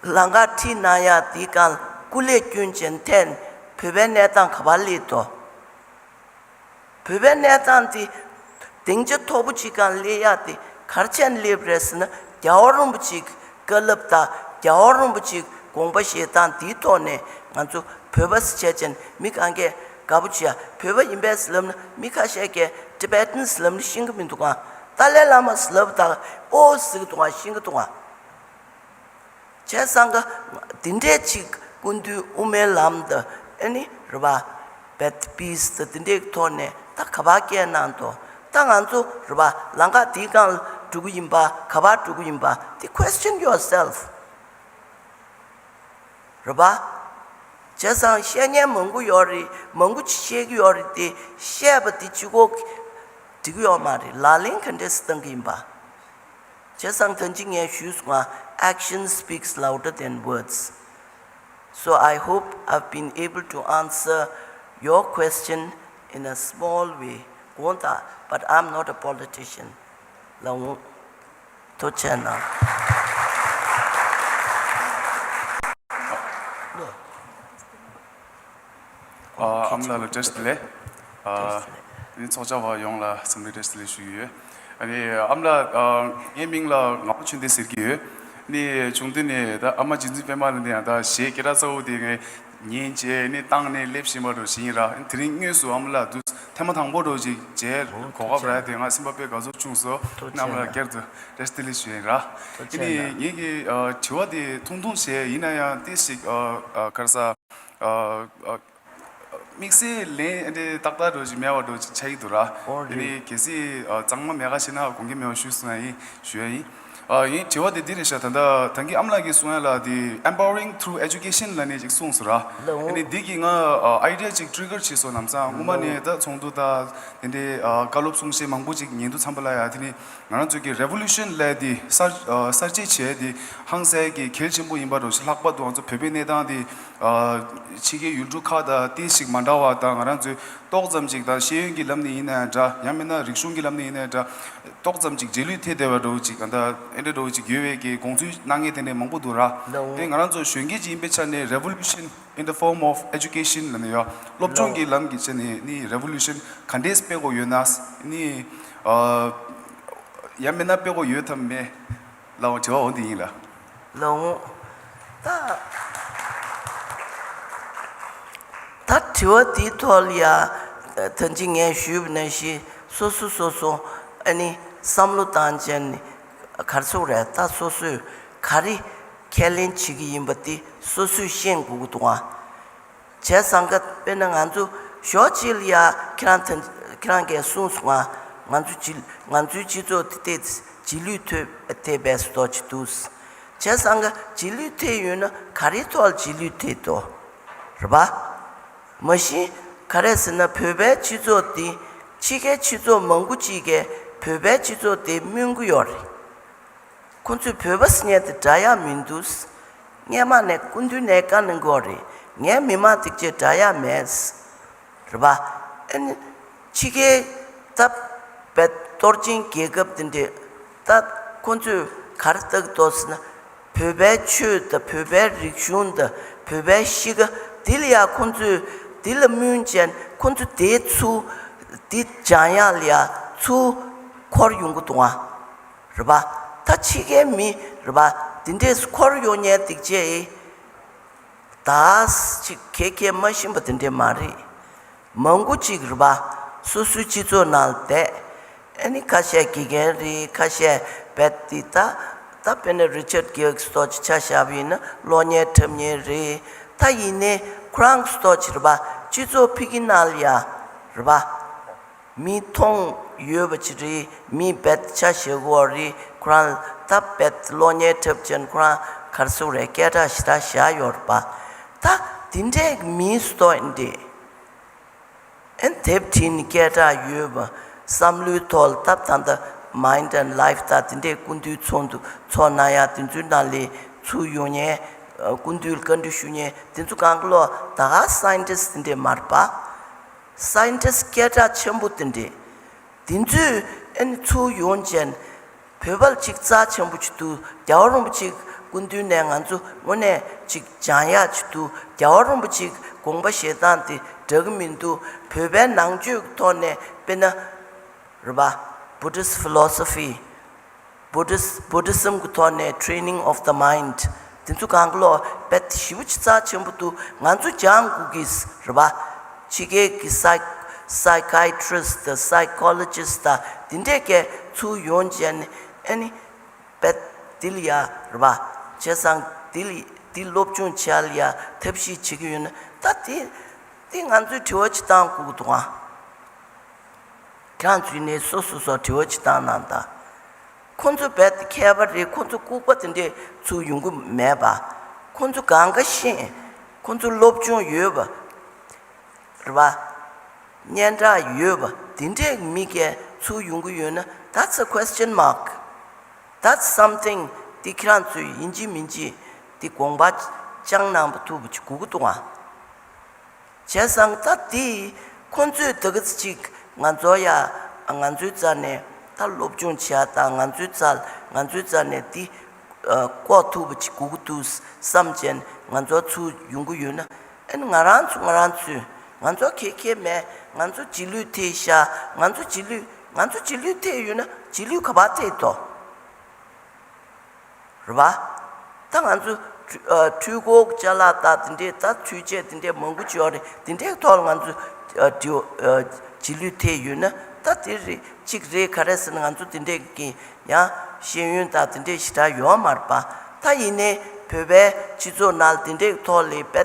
ལམ་ཁ་ཁྲིད་གནང་ཡག་དེའི་སྒང་ལ་སྐུ་ལས་བསྐྱོན་བྱས་ནས་འཐེན། བོད་པའི་གནས་སྟངས་ག་པར་སླེབས་འདུག་བོད་པའི་གནས་སྟངས་འདི་སྡིངས་ཆ་མཐོ་པོ་ཅིག་སྒང་སླེབས་ཡག་དེ་ག་རེ་བྱས་ནས་སླེབས་རེད་ཟེར་ན། རྒྱལ་བ་རིན་པོ་ཆེའི་བཀའ་སློབ་དང་རྒྱལ་བ་རིན་པོ་ཆེའི་དགོངས་པ་བཞེས་སྟངས་འདིའི་ཐོག་ནས་ང་ཚོ་བོད་པ་ཟེར་བྱས་ཅན་མི་གང་གས་དགའ་པོ་བྱེད་ཡ། བོད་པ་ཡིན་པས་ལབ་ན་མི་ཁ་ཤས་ཀས་ཊི་བེ་ཊན་ལབ་ན་ཤེས་ཀྱི་མི་འདུག་ག་ཏཱ་ལའི་བླ་མ་ལབ་དང་ཨོ་ཟེར་གྱི་འདུག་ག་ཤེས་ཀྱི་འདུག་ག་བྱས་ཙང་ཀ་འདི་འདྲས་ཅིག་སྐུ་མདུན་དབུ་མའི་ལམ་དང་ཨ་ནི་རེད་པ། བེད་པིས་དང་འདི་འདྲས་ཐོག་ནས་ད་ག་པར་བསྐྱལ་གནང་འདུག་ད་ང་ཚོ་རེད་པ། ལམ་ཁ་འདིའི་སྒང་ལ་འགྲོ་གི་ཡིན་པ། ག་པར་འགྲོ་གི་ཡིན་པ་དེ་question yourself. རེད་པ། བྱས་ཙང་བཤད་མཁན་མང་པོ་ཡོད་རེད། མང་པོ་ཅིག་བཤད་ཀྱི་ཡོད་རེད་དེ། བཤད་པ་དེ་གཅིག་པོ་འགྲིག་གི་ཡོད་མ་རེད། ལག་ལེན་ག་འདྲས་སེ་བསྟར་གྱི་ཡིན་པ། བྱས་ཙང་ད་ཅི་ངས་ཞུས་སོང་ང་། Action speaks louder than words. So I hope I've been able to answer your question in a small way. དགོངས་དག but I'm not a politician. ལགས་འོང་། ཐུགས་རྗེ་གནང་། ཨ། ཨ་མ་ལགས་ལ་བཀྲ་ཤིས་བདེ་ལེགས། ཨ། བཀྲ་ཤིས་བདེ་ལེགས། ཨ་ནི་ཚོགས་བཅར་བ་ཡོངས་ལ་འཚམས་འདྲི་བཀྲ་ཤིས་བདེ་ལེགས་ཞུ་གི་ཡོད། ཨ་ནི་ཨ་མ་ལགས། ཨ། ངའི་མིང་ལ་ངག་དབང་ཆོས་ལྡན་ཟེར་གྱི་ཡོད། ཨ་ནི་ཆུང་དུས་ནས་ད་ཨ་མ་རྗེ་བཙུན་པད་མ་ལ་ནི་ཡང་ད་གཞས་སྐད་གྲགས་ཚ་བོ་དེ་ངས་ཉན་བྱས་ནི་བཏང་ནས་སླེབས་བཞིན་པ་འདྲ་ཞིག་ཡིན་ར། དེ་རིང་དངོས་སུ་ཨ་མ་ལགས་དུས་ཐེངས་མ་དང་པོ་འདྲ་ཅིག་མཇལ་གོ་སྐབས་རག་དེ་ང་སེམས་པ་དཔེ་དགའ་ཚོར་བྱུང་སོང་། ཨ་མ་ལགས་སྐྱར་དུ་བཀྲ་ཤིས་བདེ་ལེགས་ཞུ་ཡིན་ར། ཨ་ནི་ངེད་ཀྱི་ཨ་དྲི་བ་དེ་ཐུང་ཐུང་བྱས་ཡིན་ན་ཡང་ཏོག་ཙམ་ཨ་ཨ་ག་རེ་ཟ། ཨ་ཨ་དམིགས་བསལ་ལན་འདི་ཏག་ཏག་འདྲ་ཅིག་མེད་པ་འདྲ་ཅིག་ཆགས་ཀྱི་འདུག་ར། ཨོ་རེད། ཨ་ནི་གལ་སྲིད་ཨ་གཙང་མ་མེད་ཁ་ཤས་ན་དགོངས་འགལ་མེད་པ་ཞུ་གསུང་ཡ་ཡིན། ཞུ་ཡ་ཡིན། ཨ་ངའི་དྲི་བ་དེ་འདི་རེད་ཤག་ད་ལྟ་ད་གིན་ཨ་མ་ལགས་ཀྱིས་གསུང་ཡ་ལ་དེ་empowering through education ལབ་ནས་ཅིག་གསུངས་སོང་ར། ལགས་འོང་། ཨ་ནི་འདི་གིས་ང་ཨ་idea ཅིག་trigger བྱས་སོང་། ལམ་སང་སྔོན་མ་ནས་ད་ཚོགས་འདུ་དང་དེ་འདྲའི་ཨ་བཀའ་སློབ་གསུང་བཤད་མང་པོ་ཅིག་ཉན་དུས་ཙམ་པ་ལ་ཡ་དེ་ནི་ང་རང་ཚོ་གི་revolution ལབ་དེ་གསར་ཨ་གསར་བརྗེ་བྱས་དེ་ཧང་སང་གི་གལ་ཆེན་པོ་ཡིན་པ་འདྲ་ཞིག་ལྷག་པར་དུ་ང་ཚོ་བོད་པའི་གནས་སྟངས་དེ་ཨ་ཕྱི་རྒྱལ་ཡུལ་གྲུ་ཁག་དང་ཏོག་ཙམ་མ་འདྲ་བ་དང་། ང་རང་ཚོའི་ཏོག་ཙམ་ཅིག་ད་ཤེས་ཡོན་གྱི་ལམ་ནས་ཡིན་ན་ཡང་འདྲ། ཡང་མིན་ན་རིག་གཞུང་གི་ལམ་ནས་ཡིན་ན་ཡང་འདྲ། ཏོག་ཙམ་ཅིག་རྗེས་ལུས་ཐེབས་བསྡད་པ་འདྲ་བོ་ཅིག་ད་ལྟ་ཨེ་འདྲ་འདྲ་བོ་ཅིག་ཡོད་པའི་གི་དགོངས་ཚུལ་གནང་མཁན་དེ་འདྲ་མང་པོ་འདུག་ར། ལགས་འོང་། དེ་ང་རང་ཚོ་གཞོན་སྐྱེས་ཅིག་ཡིན་པའི་ཆ་ནས་revolution in the form of education ལབ་ནས་ཡོད། སློབ་སྦྱོང་གི་ལམ་གྱི་ཆ་ནས་ནི་revolution ག་འདྲས་སྤེལ་དགོས་ཡོད་ན་ནི་ཨ་ཡང་མིན་ན་སྤེལ་དགོས་ཡོད་དམ་མེད་ལབ་དྲི་བ་འོ་འདི་ཡིན་ལ། ལགས་འོང་། ད་ད་དྲི་བ་དེའི་ཐོག་ལ་ཡ་ད་ཅི་ངས་ཞུས་པ་ནང་བཞིན་སོ་སོ་སོ་སོ་ཨ་ནི་བསམ་བློ་བཏང་བྱས་ནས་ག་རེ་ཟེར་དགོས་རེད། ད་སོ་སོས་ག་རེ་ཁས་ལེན་བྱེད་ཀྱི་ཡིན་པ་དེ་སོ་སོས་ཤེས་དགོས་ཀྱི་འདུག་ཨ། བྱས་ཙང་ཀ་དཔེར་ན་ང་ཚོ་ཞོགས་གཅིག་ལ་ཡ་ཁྱེད་རང་ད་ཁྱེད་རང་གིས་གསུངས་སོང་ང་། ང་ཚོ་སྤྱི་ང་ཚོའི་སྤྱི་ཚོགས་དེ་ཏོག་ཙམ་རྗེས་ལུས་ཐེབས་ཐེབས་པའི་བཟོ་འདྲ་ཅིག་འདུག་བྱས་ཙང་ཀ་རྗེས་ལུས་ཐེབས་ཡོད་ན་ག་རེའི་ཐོག་ལ་རྗེས་ལུས་ཐེབས་འདུག་རེད་པ། མ་གཞི་ག་རེ་ཟེར་ན་བོད་པའི་སྤྱི་ཚོགས་འདི་ཕྱི་རྒྱལ་སྤྱི་ཚོགས་མང་པོ་ཅིག་གིས་བོད་པའི་སྤྱི་ཚོགས་དེ་སྨོན་གྱི་ཡོད་རེད། ཁོ་ཚོས་བོད་པ་ཟེར་མཁན་དེ་འདྲ་ཡག་མི་འདུག་སྔས་མ་ནས་སྐུ་མདུན་ནས་བཀའ་གནང་གི་ཡོད་རེད། ངའི་མི་མང་དེ་ཚོ་འདྲ་ཡག་མེད། རེད་པ། ཨ་ནི་ཕྱི་རྒྱལ་ད་བོད་གཏོར་སྐྱོན་རྒྱལ་ཁབ་དེ་འདྲས་ད་ཁོ་ཚོས་ག་རེ་ལྟ་གི་འདུག་ཟེར་ན། བོད་པའི་ཆོས་དང་བོད་པའི་རིག་གཞུང་དང་བོད་པའི་གཤིས་ཀ་དེ་ལ་ཡ་ཁོ་ཚོས་དེ་ལ་སྨོན་བྱས་ཁོ་ཚོ་དེའི་ཚུར་དེ་སྦྱང་ཡག་ལ་ཡ་ཚུར་འཁོར་ཡོང་གི་འདུག་ཨ། རེད་པ། ད་ཕྱི་རྒྱལ་མི་རེད་པ། དེ་འདྲས་འཁོར་ཡོང་མཁན་དེ་ཚོས་ད་ཅིག་ག་གེ་མ་ཤེས་པ་དེ་འདྲས་མ་རེད། མང་པོ་ཅིག་རེད་པ། སོ་སོའི་སྤྱི་ཚོགས་ནང་ལ་བསྡད། ཨ་ནི་ཁ་ཤས་དགེ་རྒན་རེད། ཁ་ཤས་རྦད་དེ་ད་ད་དཔེར་ན་རི་ཅར་གྷིལ་གྱི་བཟོ་འདྲ་ཅིག་ཆ་བཞག་པ་ཡིན་ན་གློག་བརྙན་འཁྲབ་མཁན་རེད། ད་ཡིན་ནའི་ཁོ་རང་གི་བཟོ་འདྲ་ཅིག་རེད་པ། སྤྱི་ཚོགས་ཕི་གི་ནང་ལ་ཡ་རེད་པ། མི་མཐོང་ཡོད་པ་ཅིག་རེད། མི་རྦད་ཆ་ཞེ་གོ་རེད། ཁོ་རང་ད་རྦད་གློག་བརྙན་འཁྲབ་ཅན་ཁོ་རང་ག་རེ་ཟེར་དགོས་རེད། སྐད་གྲགས་ཞེ་དྲག་བཞག་ཡོད་རེད་པ། ད་དེ་འདྲའི་མིའི་སྟོན་འདི། ཨན་དེབ་བྲིས་ནས་སྐད་གྲགས་ཡོད་པ། བསམ་བློའི་ཐོག་ལ་ད་ད་ལྟ་Mind and Life ད་དེ་འདྲའི་སྐུ་མདུན་ཚོགས་འདུ་ཚོགས་གནང་ཡ་དེ་ཚོའི་ནང་ལ་ཚུར་ཡོང་མཁན། སྐུ་མདུན་ལ་བཀའ་འདྲི་ཞུ་མཁན་དེ་ཚོ་གང་ག་ལོག་ད་ག་scientist དེ་འདྲས་མ་རེད་པ། Scientist སྐད་གྲགས་ཆེན་པོ་དེ་འདྲས། དེ་ཚོས་ཨ་ནི་ཚུར་ཡོང་བྱས་ནས་བོད་པ་ལ་ཅིག་རྩ་ཆེན་པོ་ཅིག་འདུག་རྒྱལ་བ་རིན་པོ་ཆེ་སྐུ་མདུན་ནས་ང་ཚོ་དངོས་གནས་ཅིག་སྦྱང་ཡག་ཅིག་འདུག་རྒྱལ་བ་རིན་པོ་ཆེ་དགོངས་པ་བཞེས་སྟངས་དེ་འདྲ་གི་མི་འདུག་བོད་པའི་ནང་ཆོས་ཀྱི་ཐོག་ནས་དཔེར་ན། རེད་པ། Buddhist philosophy, Buddhist Buddhism གི་ཐོག་ནས་training of the mind དེ་ཚོ་གང་ག་ལོག་རྦད་དེ་ཞེ་པོ་ཅིག་རྩ་ཆེན་པོ་འདུག་ང་ཚོ་སྦྱང་དགོས་ཀྱི་རེད་པ། ཕྱི་རྒྱལ་གྱི་psy- psychiatrist དང་psychologist དང་དེ་འདྲས་ཀྱིས་ཚུར་ཡོང་བྱས་ནས་ཨ་ནི་རྦད་དེ་ལ་ཡ་རེད་པ། བྱས་ཙང་དེ་ལ་དེ་སློབ་སྦྱོང་བྱེད་ཡ་ལ་ཡ་ཐབས་ཤེས་བྱེད་ཀྱི་ཡོད་ན་ད་དེ་དེ་ང་ཚོས་དྲི་བ་ཅིག་བཏང་དགོས་ཀྱི་འདུག་ཨ། ཁྱེད་རང་ཚོས་ནི་སོ་སོ་སོ་དྲི་བ་ཅིག་བཏང་གནང་དང་། ཁོ་ཚོ་རྦད་དེ་མཁས་པ་རེད། ཁོ་ཚོ་ལྐུགས་པ་དེ་འདྲས་ཚུར་ཡོང་གི་མེད་པ། ཁོ་ཚོ་གང་ག་ཤེས། ཁོ་ཚོ་སློབ་སྦྱོང་ཡོད་པ། རེད་པ། སྙན་གྲགས་ཡོད་པ་དེ་འདྲས་མི་གས་ཚུར་ཡོང་གི་ཡོད་ན། That's a question mark. That's something དེ་ཁྱེད་རང་ཚོས་ཡིན་གཅིག་མིན་གཅིག་དེ་དགོངས་པ་བཅངས་གནང་པ་ཐུབ་པ་ཅིག་དགོས་ཀྱི་འདུག་ཨ། བྱས་ཙང་ད་དེ་ཁོ་ཚོས་ད་གི་ཅིག་ང་ཚོ་ཡ་ང་ཚོའི་རྩ་ནས་ད་སློབ་སྦྱོང་བྱེད་ཡ་དང་ང་ཚོའི་རྩ་ང་ཚོའི་རྩ་ནས་དེ་ཨ་ལྐོག་ཐུབ་པ་ཅིག་དགོས་ཀྱི་འདུག་བསམ་བྱས་ང་ཚོ་ཚུར་ཡོང་གི་ཡོད་ན། ཨ་ནི་ང་རང་ཚོ་ང་རང་ཚོས་ང་ཚོ་ཁེ་ཁེ་མེད། ང་ཚོ་རྗེས་ལུས་ཐེབས་ཤག་ང་ཚོ་རྗེས་ལུས་ང་ཚོ་རྗེས་ལུས་ཐེབས་ཡོད་ན་རྗེས་ལུས་ག་པར་ཐེབས་དོ། རེད་པ། ད་ང་ཚོ་འཕྲུལ་ཨ་འཕྲུལ་འཁོར་ཅ་ལག་དང་དེ་འདྲས་ད་འཕྲུལ་ཆས་དེ་འདྲས་མང་པོ་ཅིག་ཡོད་རེད། དེ་འདྲས་ཐོག་ལ་ང་ཚོ་ཨ་འབྲི་ཨ་རྗེས་ལུས་ཐེབས་ཡོད་ན་ད་དེ་རེད་གཅིག་རེད། ག་རེ་ཟེར་ན་ང་ཚོ་དེ་འདྲས་ཀྱི་ཡང་ཤེས་ཡོན་དང་དེ་འདྲས་ཞེ་དྲག་ཡོད་མ་རེད་པ། ད་ཡིན་ནའི་བོད་པའི་སྤྱི་ཚོགས་ནང་ལ་དེ་འདྲས་ཐོག་ལ་དཔེ་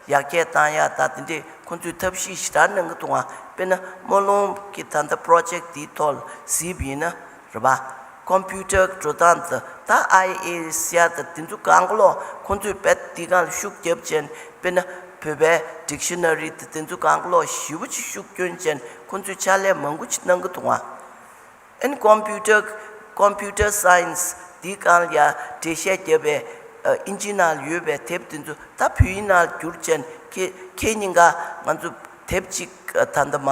ཡར་རྒྱས་བཏང་ཡག་དང་དེ་འདྲས་ཁོང་ཚོས་ཐབས་ཤེས་ཞེ་དྲག་གནང་གི་འདུག་ཨ། དཔེར་ན་སྨོན་ལམ་གྱི་ད་ལྟ་པོ་རོ་ཇེག་དེའི་ཐོག་ལ་གཟིགས་པ་ཡིན་ན། རེད་པ། ཀོམ་པིའུ་ཊར་འགྲོ་སྟངས་དེ་ད་ཨའི་ཨེ་ཟེར་ཡ་དེ་དེ་ཚོ་གང་ག་ལོག་ཁོང་ཚོས་རྦད་དེ་སྒང་ལ་ཤུགས་བརྒྱབ་བྱས་ནས། དཔེར་ན་བོད་པའི་ཌིག་ཤ་ན་རི་དེ་དེ་ཚོ་གང་ག་ལོག་ཞེ་པོ་ཅིག་ཤུགས་བསྐྱོན་བྱས་ནས་ཁོང་ཚོས་ཕྱག་ལས་མང་པོ་ཅིག་གནང་གི་འདུག་ཨ། ཨན་ཀོམ་པིའུ་ཊར་ཀོམ་པིའུ་ཊར་སའེན་སི་དེའི་སྒང་ལ་ཡ་འགྲེལ་བཤད་བརྒྱབ་པའི་ཨ་ཨིན་ཇི་ནང་ལ་ཡོད་པའི་དེབ་དེ་ཚོ་ད་བོད་ཡིག་ནང་ལ་བསྒྱུར་བྱས་ནས་ཁྱེད་ཁྱེད་གཉིས་ཀ་ང་ཚོ་དེབ་ཅིག་ཨ་ད་ལྟ་མ་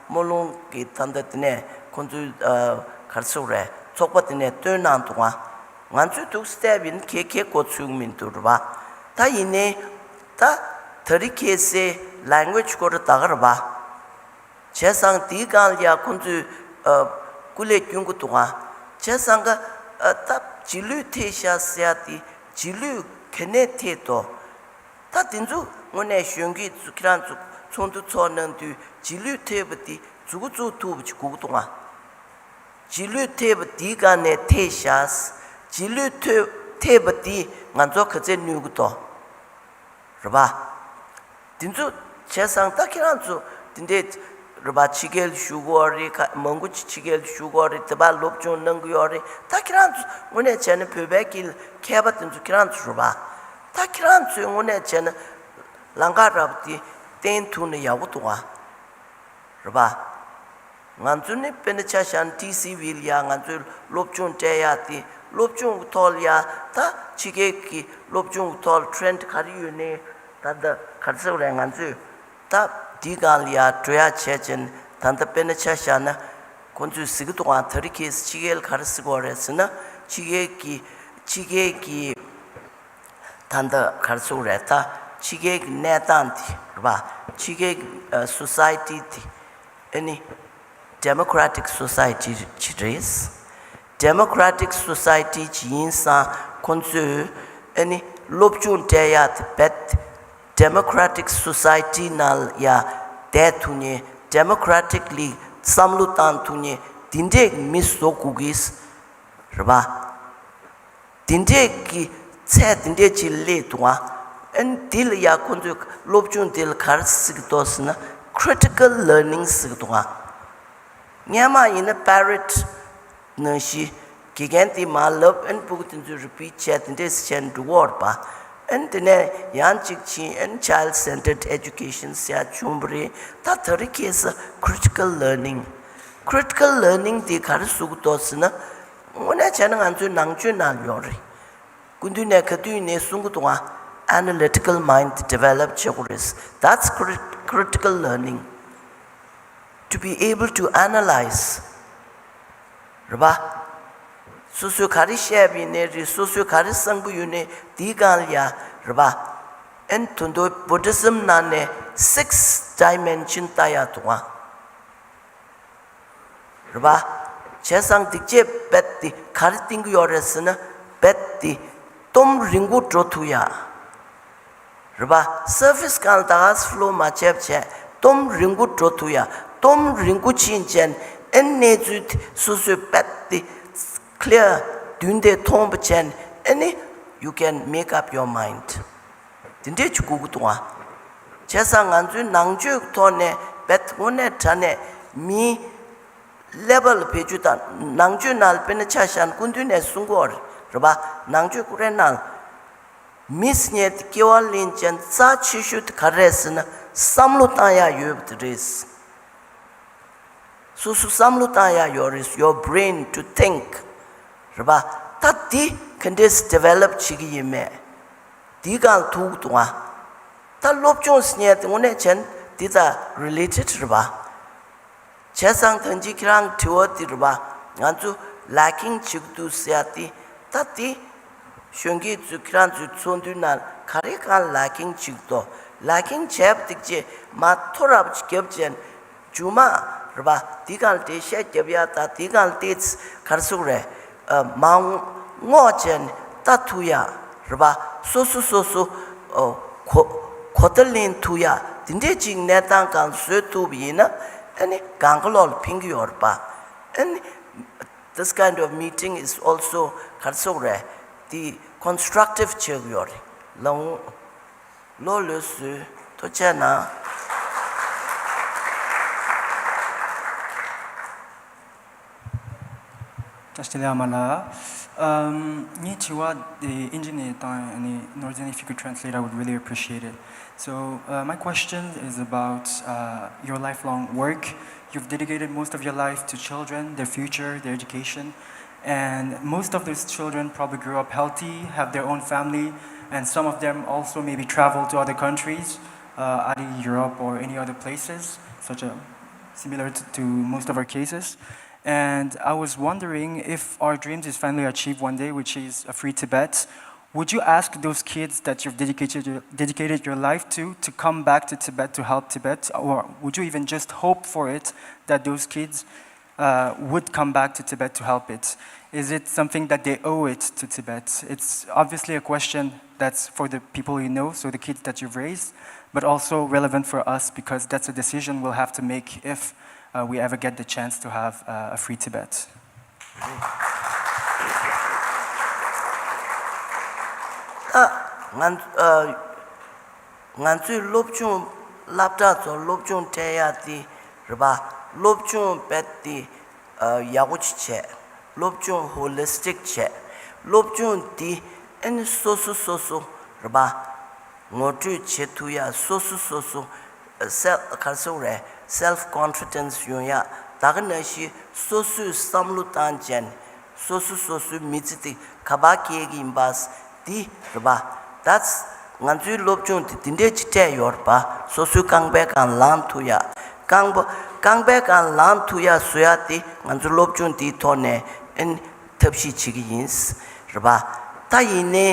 སྨོན་ལམ་གྱི་ད་ལྟ་དེ་ནས་ཁོང་ཚོའི་ཨ་ག་རེ་ཟེར་དགོས་རེད། ཚོགས་པ་དེ་ནས་བཏོན་གནང་འདུག་ཨ། ང་ཚོས་འདུག་སེ་བལྟས་པ་ཡིན་ན་ཁྱེད་ཁྱེད་མགོ་ཚོས་ཀྱི་མི་འདུག་རེད་པ། ད་ཡིན་ནའི་ད་དེ་རིང་ཁ་སང་ལེང་གུ་ཨེ་ཇི་སྐོར་ད་ག་རེད་པ། བྱས་ཙང་དེའི་སྒང་ལ་ཡ་ཁོང་ཚོས་ཨ་སྐུ་ལས་སྐྱོན་གྱི་འདུག་ཨ། བྱས་ཙང་ག་ཨ་ད་རྗེས་ལུས་ཐེབས་ཤག་ཟེར་ཡ་དེ་རྗེས་ལུས་ག་ནས་ཐེབས་དོ། ད་དེ་ཚོ་དངོས་གནས་གཞོན་སྐྱེས་ཚོ་ཁྱེད་རང་ཚོ་ཚོགས་འདུ་ཚོགས་གནང་དུས་རྗེས་ལུས་ཐེབས་པ་དེ་མཛུབ་གུ་བཙུགས་ཐུབ་པ་ཅིག་དགོས་ཀྱི་འདུག་ཨ། རྗེས་ལུས་ཐེབས་པ་དེའི་སྒང་ནས་ཐེབས་ཤག་རྗེས་ལུས་ཐེབས་ཐེབས་པ་དེ་ང་ཚོ་ག་ཚད་ནུས་ཀྱི་འདུག་རེད་པ། དེ་ཚོ་བྱས་ཙང་ད་ཁྱེད་རང་ཚོ་དེ་འདྲས་རེད་པ། ཕྱི་རྒྱལ་ཞུ་གི་ཡོད་རེད། ཁ་མང་པོ་ཅིག་ཕྱི་རྒྱལ་ཞུ་གི་ཡོད་རེད། དེ་པར་སློབ་སྦྱོང་གནང་གི་ཡོད་རེད། ད་ཁྱེད་རང་ཚོ་དངོས་གནས་བྱས་ན་བོད་པའི་དཀྱིལ་མཁས་པ་དེ་ཚོ་ཁྱེད་རང་ཚོ་རེད་པ། ད་ཁྱེད་རང་ཚོས་དངོས་གནས་བྱས་ན་ལམ་ཁ་རབ་དེ་བསྟན་ཐུབ་ན་ཡག་པོ་འདུག་ཨ། རེད་པ། ང་ཚོ་ནི་དཔེར་ན་ཆ་བཞག་ན་ཊི་སི་ཝི་ལ་ཡ་ང་ཚོའི་སློབ་སྦྱོང་སྤྲད་ཡ་དེ་སློབ་སྦྱོང་གི་ཐོག་ལ་ཡ་ད་ཕྱི་རྒྱལ་གྱི་སློབ་སྦྱོང་གི་ཐོག་ལ་ཊི་རེན་ཌི་ག་རེ་ཡོད་ནའི་ད་ལྟ་ག་རེ་ཟེར་དགོས་རེད། ང་ཚོས་ད་དེའི་སྒང་ལ་ཡ་འགྲོ་ཡ་བྱས་བྱས་ནས་ད་ལྟ་དཔེར་ན་ཆ་བཞག་ན་ཁོང་ཚོས་གཟིགས་ཀྱི་འདུག་ཨ། དེ་རིང་ཁ་སང་ཕྱི་རྒྱལ་ག་རེ་ཟེར་གྱི་ཡོད་རེད་ཟེར་ན་ཕྱི་རྒྱལ་གྱི་ཕྱི་རྒྱལ་གྱི་ད་ལྟ་ག་རེ་ཟེར་དགོས་རེད། ད་ཕྱི་རྒྱལ་གྱི་གནས་སྟངས་དེ་རེད་པ། ཕྱི་རྒྱལ་གྱི་ཨ་སོ་སའི་ཊི་དེ་ཨ་ནི་ཌེ་མོ་ཀྲ་ཊིག་སོ་སའི་ཊི་ཅིག་རེད། ཌེ་མོ་ཀྲ་ཊིག་སོ་སའི་ཊི་ཅིག་ཡིན་ཙང་ཁོང་ཚོས་ཨ་ནི་སློབ་སྦྱོང་སྤྲད་ཡ་དེ་རྦད་ཌེ་མོ་ཀྲ་ཊིག་སོ་སའི་ཊི་ནང་ལ་ཡ་བསྡད་ཐུབ་མཁན། ཌེ་མོ་ཀྲ་ཊིག་ལི་བསམ་བློ་བཏང་ཐུབ་མཁན་དེ་འདྲས་མི་བཟོ་དགོས་ཀྱི་རེད་པ། དེ་འདྲས་ཀྱི་ཚད་དེ་འདྲས་ཅིག་སླེབས་འདུག་ཨ། ཨན་དེ་ལ་ཡ་ཁོ་ཚོས་སློབ་སྦྱོང་དེ་ལ་ག་རེ་ཟེར་གི་འདུག་ཟེར་ན། Critical Learning ཟེར་གི་འདུག་ཨ། སྔན་མ་ཡིན་ན་པེ་རེཊ་ནང་བཞིན་དགེ་རྒན་དེས་མར་ལབ། ཨན་ཕྲུ་གུ་དེ་ཚོས་རི་པིཊ་བྱས། དེ་འདྲས་བྱས་འགྲོ་གི་ཡོད་རེད་པ། ཨན་དེ་ནས་ཡང་གཅིག་ཕྱིན། ཨན་Child Centered Education ཟེར་ཡ་བྱུང་བ་རེད། ད་ད་རེས་ཁ་སང་Critical Learning། Critical Learning དེ་ག་རེ་ཟེར་གི་འདུག་ཟེར་ན། དངོས་གནས་བྱས་ན་ང་ཚོའི་ནང་ཆོས་ནང་ཡོད་རེད། སྐུ་མདུན་ནས་ག་དུས་ནས་གསུང་གི་འདུག་ཨ། Analytical mind develop བྱེད་དགོས་རེད། That's crit- critical learning, to be able to analyze. རེད་པ། སོ་སོས་ག་རེ་བཤད་པ་ཡིན་ནའི་རེད། སོ་སོས་ག་རེ་བསམ་གི་ཡོད་ནའི་དེའི་སྒང་ལ་ཡ། རེད་པ། ཨན་ད་དུང་Buddhism ནང་ནས་six dimension ལྟ་ཡ་འདུག་ཨ། རེད་པ། བྱས་ཙང་དེ་རྗེས་རྦད་དེ་ག་རེ་བསྟན་གི་ཡོད་རེད་ཟེར་ན། རྦད་དེ་སྟོབས་རིང་པོ་འགྲོ་ཐུབ་ཡ། རེད་པ། སར་ཕེ་སི་སྒང་ལ་ད་ག་སེ་ཕོ་ལོ་མ་བྱས་བྱས། སྟོབས་རིང་པོ་འགྲོ་ཐུབ་ཡ། སྟོབས་རིང་པོ་ཕྱིན་བྱས་ཨན་གནས་ཚུལ་དེ་སོ་སོས་རྦད་དེ་ཁི་ལི་ཡར་མདུན་དེ་མཐོང་བ་བྱས། ཨ་ནི་you can make up your mind. དེ་འདྲས་ཅིག་དགོས་ཀྱི་འདུག་ཨ། བྱས་ཙང་ང་ཚོའི་ནང་ཆོས་ཀྱི་ཐོག་ནས་རྦད་དངོས་གནས་དྲང་གནས་མིའི་ཀླད་པ་ལ་བེད་སྤྱོད་དང་། ནང་ཆོས་ནང་ལ་དཔེར་ན་ཆ་བཞག་ན་སྐུ་མདུན་ནས་གསུང་གི་ཡོད་རེད་པ། ནང་ཆོས་ཀུ་རེ་ནང་ལ་མི་ཟེར་མཁན་དེ་སྐྱེ་བ་ལེན་ཅན་རྩ་ཆེ་ཤོས་དེ་ག་རེ་རེད་ཟེར་ན། བསམ་བློ་བཏང་ཡ་ཡོད་པ་དེ་རེད། སོ་སོ་བསམ་བློ་བཏང་ཡ་ཡོད་རེད། Your brain to think. རེད་པ། ད་འདི་ག་འདྲས་སེ་develop བྱེད་ཀྱི་ཡིན་མེད། འདི་སྒང་ལ་ཐུག་འདུག་ཨ། ད་སློབ་སྦྱོང་ཟེར་མཁན་དེ་དངོས་གནས་བྱས་ན་འདི་དང་related རེད་པ། བྱས་ཙང་ད་ཅི་ཁྱེད་རང་གི་དྲི་བ་འདི་རེད་པ། ང་ཚོ་lacking བྱེད་ཀྱི་འདུག་ཟེར་ཡ་འདི། ད་འདི་གཞོན་སྐྱེས་ཚོས་ཁྱེད་རང་ཚོའི་ཚོགས་འདུའི་ནང་ག་རེ་གང་lacking བྱེད་ཀྱི་འདུག lacking བྱས་པ་དེ་རྗེས་མར་ཐོ་རེ་བརྒྱབ་བྱས། མཇུག་མ་རེད་པ། འདི་སྒང་ལ་འགྲེལ་བཤད་རྒྱབ་ཡ་དང་། འདི་སྒང་ལ་ཏོག་ཙམ་ག་རེ་ཟེར་དགོས་རེད། ཨ། མར་སྔོག་བྱས་ནས་ལྟ་ཐུབ་ཡ། རེད་པ། སོ་སོ་སོ་སོ། ཨ། གོ་གོ་བརྡ་ལེན་ཐུབ་ཡ་འདི་འདྲས་ཅིག་གནས་སྟངས་སྒང་བཟོ་ཐུབ་པ་ཡིན་ན། ཨ་ནི་སྒང་ག་ལོག་ལ་ཕན་གྱི་ཡོད་རེད་པ། ཨ་ནི་this kind of meeting is also ག་རེ་ཟེར་དགོས་རེད། འདི་constructive བྱེད་ཀྱི་ཡོད་རེད་ལགས། ལོ་ལོས་སུ་ཐུགས་རྗེ་གནང་། བཀྲ་ཤིས་བདེ་ལེགས་ཨ་མ་ལགས། ཨམ། ངའི་དྲི་བ་དེ་ཨིན་ཇི་ནས་བཏང་ནས། Northern, if you could translate, I would really appreciate it. So, uh, my question is about, uh, your lifelong work. You've dedicated most of your life to children, their future, their education. And most of those children probably grew up healthy, have their own family, and some of them also maybe travel to other countries, uh, either Europe or any other places, such a similar to, to most of our cases. And I was wondering, if our dreams is finally achieved one day, which is a free Tibet, would you ask those kids that you've dedicated your, dedicated your life to, to come back to Tibet to help Tibet? Or would you even just hope for it, that those kids uh, would come back to Tibet to help it? Is it something that they owe it to Tibet? It's obviously a question that's for the people you know, so the kids that you've raised, but also relevant for us, because that's a decision we'll have to make if, uh, we ever get the chance to have, uh, a free Tibet. ད་ང་ཨ། ང་ཚོའི་སློབ་སྦྱོང་། སློབ་གྲྭ་ཚོ་སློབ་སྦྱོང་སྤྲད་ཡ་དེ་རེད་པ། སློབ་སྦྱོང་རྦད་དེ་ཨ་ཡག་པོ་ཅིག་བྱས། སློབ་སྦྱོང་holistic བྱས། སློབ་སྦྱོང་དེ་ཨ་ནི་སོ་སོ་སོ་སོ་རེད་པ། ངོ་སྤྲོད་བྱེད་ཐུབ་ཡ། སོ་སོ་སོ་སོ་self ག་རེ་ཟེར་དགོས་རེད། self confidence ཡོང་ཡ། ད་ག་ནང་བཞིན་སོ་སོས་བསམ་བློ་བཏང་བྱས་ནས། སོ་སོ་སོ་སོའི་མི་ཚེ་དེ་ག་པར་སྐྱེལ་གྱི་ཡིན་པ་འདི་རེད་པ། ད་ང་ཚོའི་སློབ་སྦྱོང་དེ་འདི་འདྲས་ཅིག་སྤྲད་ཡོད་རེད་པ། སོ་སོའི་རྐང་པའི་སྒང་ལངས་ཐུབ་ཡ། རྐང་པ་རྐང་པའི་སྒང་ལངས་ཐུབ་ཡ་བཟོ་ཡ་དེ་ང་ཚོ་སློབ་སྦྱོང་འདིའི་ཐོག་ནས་ཨེ་ཐབས་ཤེས་བྱེད་ཀྱི་ཡིན། རེད་པ། ད་ཡིན་ནའི་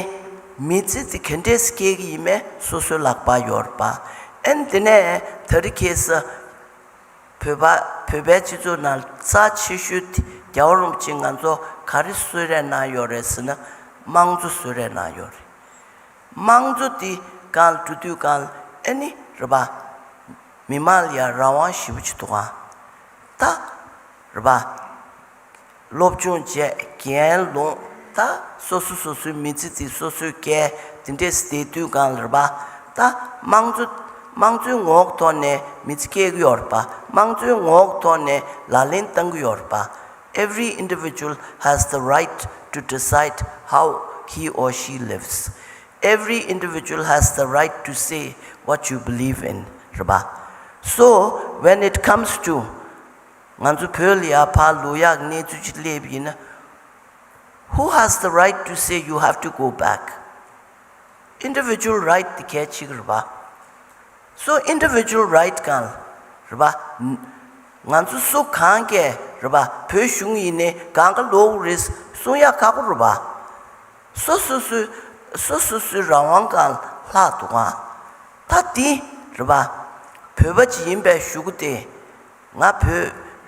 མི་ཚེ་དེ་ག་འདྲས་སྐྱེལ་གྱི་ཡིན་མེད་སོ་སོའི་ལག་པ་ཡོད་རེད་པ། ཨེ་དེ་ནས་ད་རེས་ཁ་སང་བོད་པ། བོད་པའི་སྤྱི་ཚོགས་ནང་རྩ་ཆེ་ཤོས་དེ་རྒྱལ་བ་རིན་པོ་ཆེས་ང་ཚོ་ག་རེ་གསོལ་རས་གནང་ཡོད་རེད་ཟེར་ན། དམངས་གཙོ་གསོལ་རས་གནང་ཡོད་རེད། དམངས་གཙོ་དེ་སྒང་ལ་འགྲོ་དུས་སྒང་ལ་ཨེ་ནི་རེད་པ། མི་མང་ལ་ཡང་རང་དབང་ཞེ་པོ་ཅིག་འདུག་ག། ད་རེད་པ། སློབ་སྦྱོང་བྱས། འགན་ལོངས། ད་སོ་སོ་སོ་སོའི་མི་ཚེ་དེ་སོ་སོས་སྐྱེལ་དེ་འདྲས་བསྡད་དུས་གང་ལ་རེད་པ། ད་དམངས་གཙོ་དམངས་གཙོའི་ངོ་བོ་ཐོག་ནས་མི་ཚེ་སྐྱེལ་གི་ཡོད་རེད་པ། དམངས་གཙོའི་ངོ་བོ་ཐོག་ནས་ལག་ལེན་བསྟར་གི་ཡོད་རེད་པ། Every individual has the right to decide how he or she lives. Every individual has the right to say what you believe in. རེད་པ། So when it comes to ང་ཚོ་བོད་ལ་ཡ་ཕར་ལོག་ཡག་གནས་ཚུལ་ཅིག་སླེབས་ཡིན་ན། Who has the right to say you have to go back? Individual right དེ་གལ་ཆེ་གི་རེད་པ། So individual right གང་རེད་པ། ང་ཚོ་སུ་གང་གས་རེད་པ། བོད་གཞུང་ཡིན་ནའི་གང་ག་ལོག་རེད་གསུང་ཡག་ཁག་པོ་རེད་པ། སོ་སོ་སོའི་སོ་སོ་སོའི་རང་དབང་གང་ལྷག་འདུག་ག་ད་འདི་རེད་པ། བོད་པ་ཅིག་ཡིན་པའི་གཞུག་གུ་དེ། ང་བོད་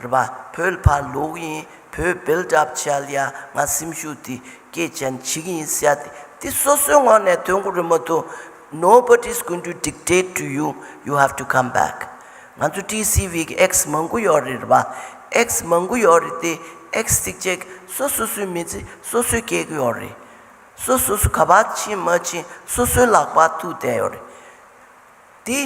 རེད་པ། བོད་ལ་ཕར་ལོག་གི་ཡིན། བོད་build up བྱ་ལ་ཡ་ང་སེམས་ཤུགས་དེ་སྐྱེད་ཅན་བྱེད་ཀྱི་ཡིན་ཟེར་ཡ་དེ་དེ་སོ་སོའི་ངོས་ནས་འདོན་དགོས་རེད་མ་གཏོགས། Nobody is going to dictate to you, you have to come back. ང་ཚོ་ཊི་སི་ཝི་གི་X མང་པོ་ཡོད་རེད་རེད་པ། X མང་པོ་ཡོད་རེད་དེ། X ཐིག་ཅེག་སོ་སོ་སོའི་མི་ཚེ་སོ་སོས་སྐྱེལ་གི་ཡོད་རེད། སོ་སོ་སོ་ག་པར་ཕྱིན་མ་ཕྱིན་སོ་སོའི་ལག་པར་ཐུག་བསྡད་ཡོད་རེད། དེ་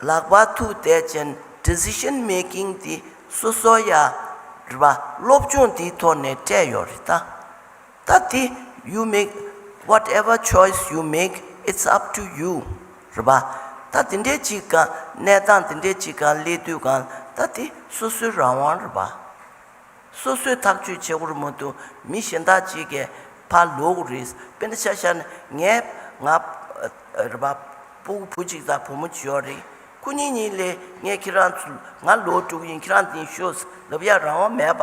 ལག་པར་ཐུག་བསྡད་ཅན་decision making དེ་སོ་སོ་ཡ་རེད་པ། སློབ་སྦྱོང་དེའི་ཐོག་ནས་སྤྲད་ཡོད་རེད་ད། ད་དེ་you make whatever choice you make, it's up to you རེད་པ། ད་དེ་འདྲའི་ཅིག་ག་གནས་སྟངས་དེ་འདྲའི་ཅིག་ག་སླེབས་དུས་གང་ད་དེ་སོ་སོའི་རང་དབང་རེད་པ། སོ་སོས་ཐག་གཅོད་བྱེད་དགོས་རེད་མ་གཏོགས་མི་གཞན་དག་ཅིག་གིས་ཕར་ལོག་དགོས་རེད། དཔེར་ན་ཆ་བཞག་ན་ངས་ང་རེད་པ། སྤུ་གུ་བུ་གཅིག་དང་བུ་མོ་གཅིག་ཡོད་རེད། ཁོ་གཉིས་གཉིས་ལས་ངས་ཁྱེད་རང་ཚོ་ང་ལོག་འགྲོ་གི་ཡིན། ཁྱེད་རང་དེ་ཤོག་ལབ་ཡག་རང་དབང་མེད་པ།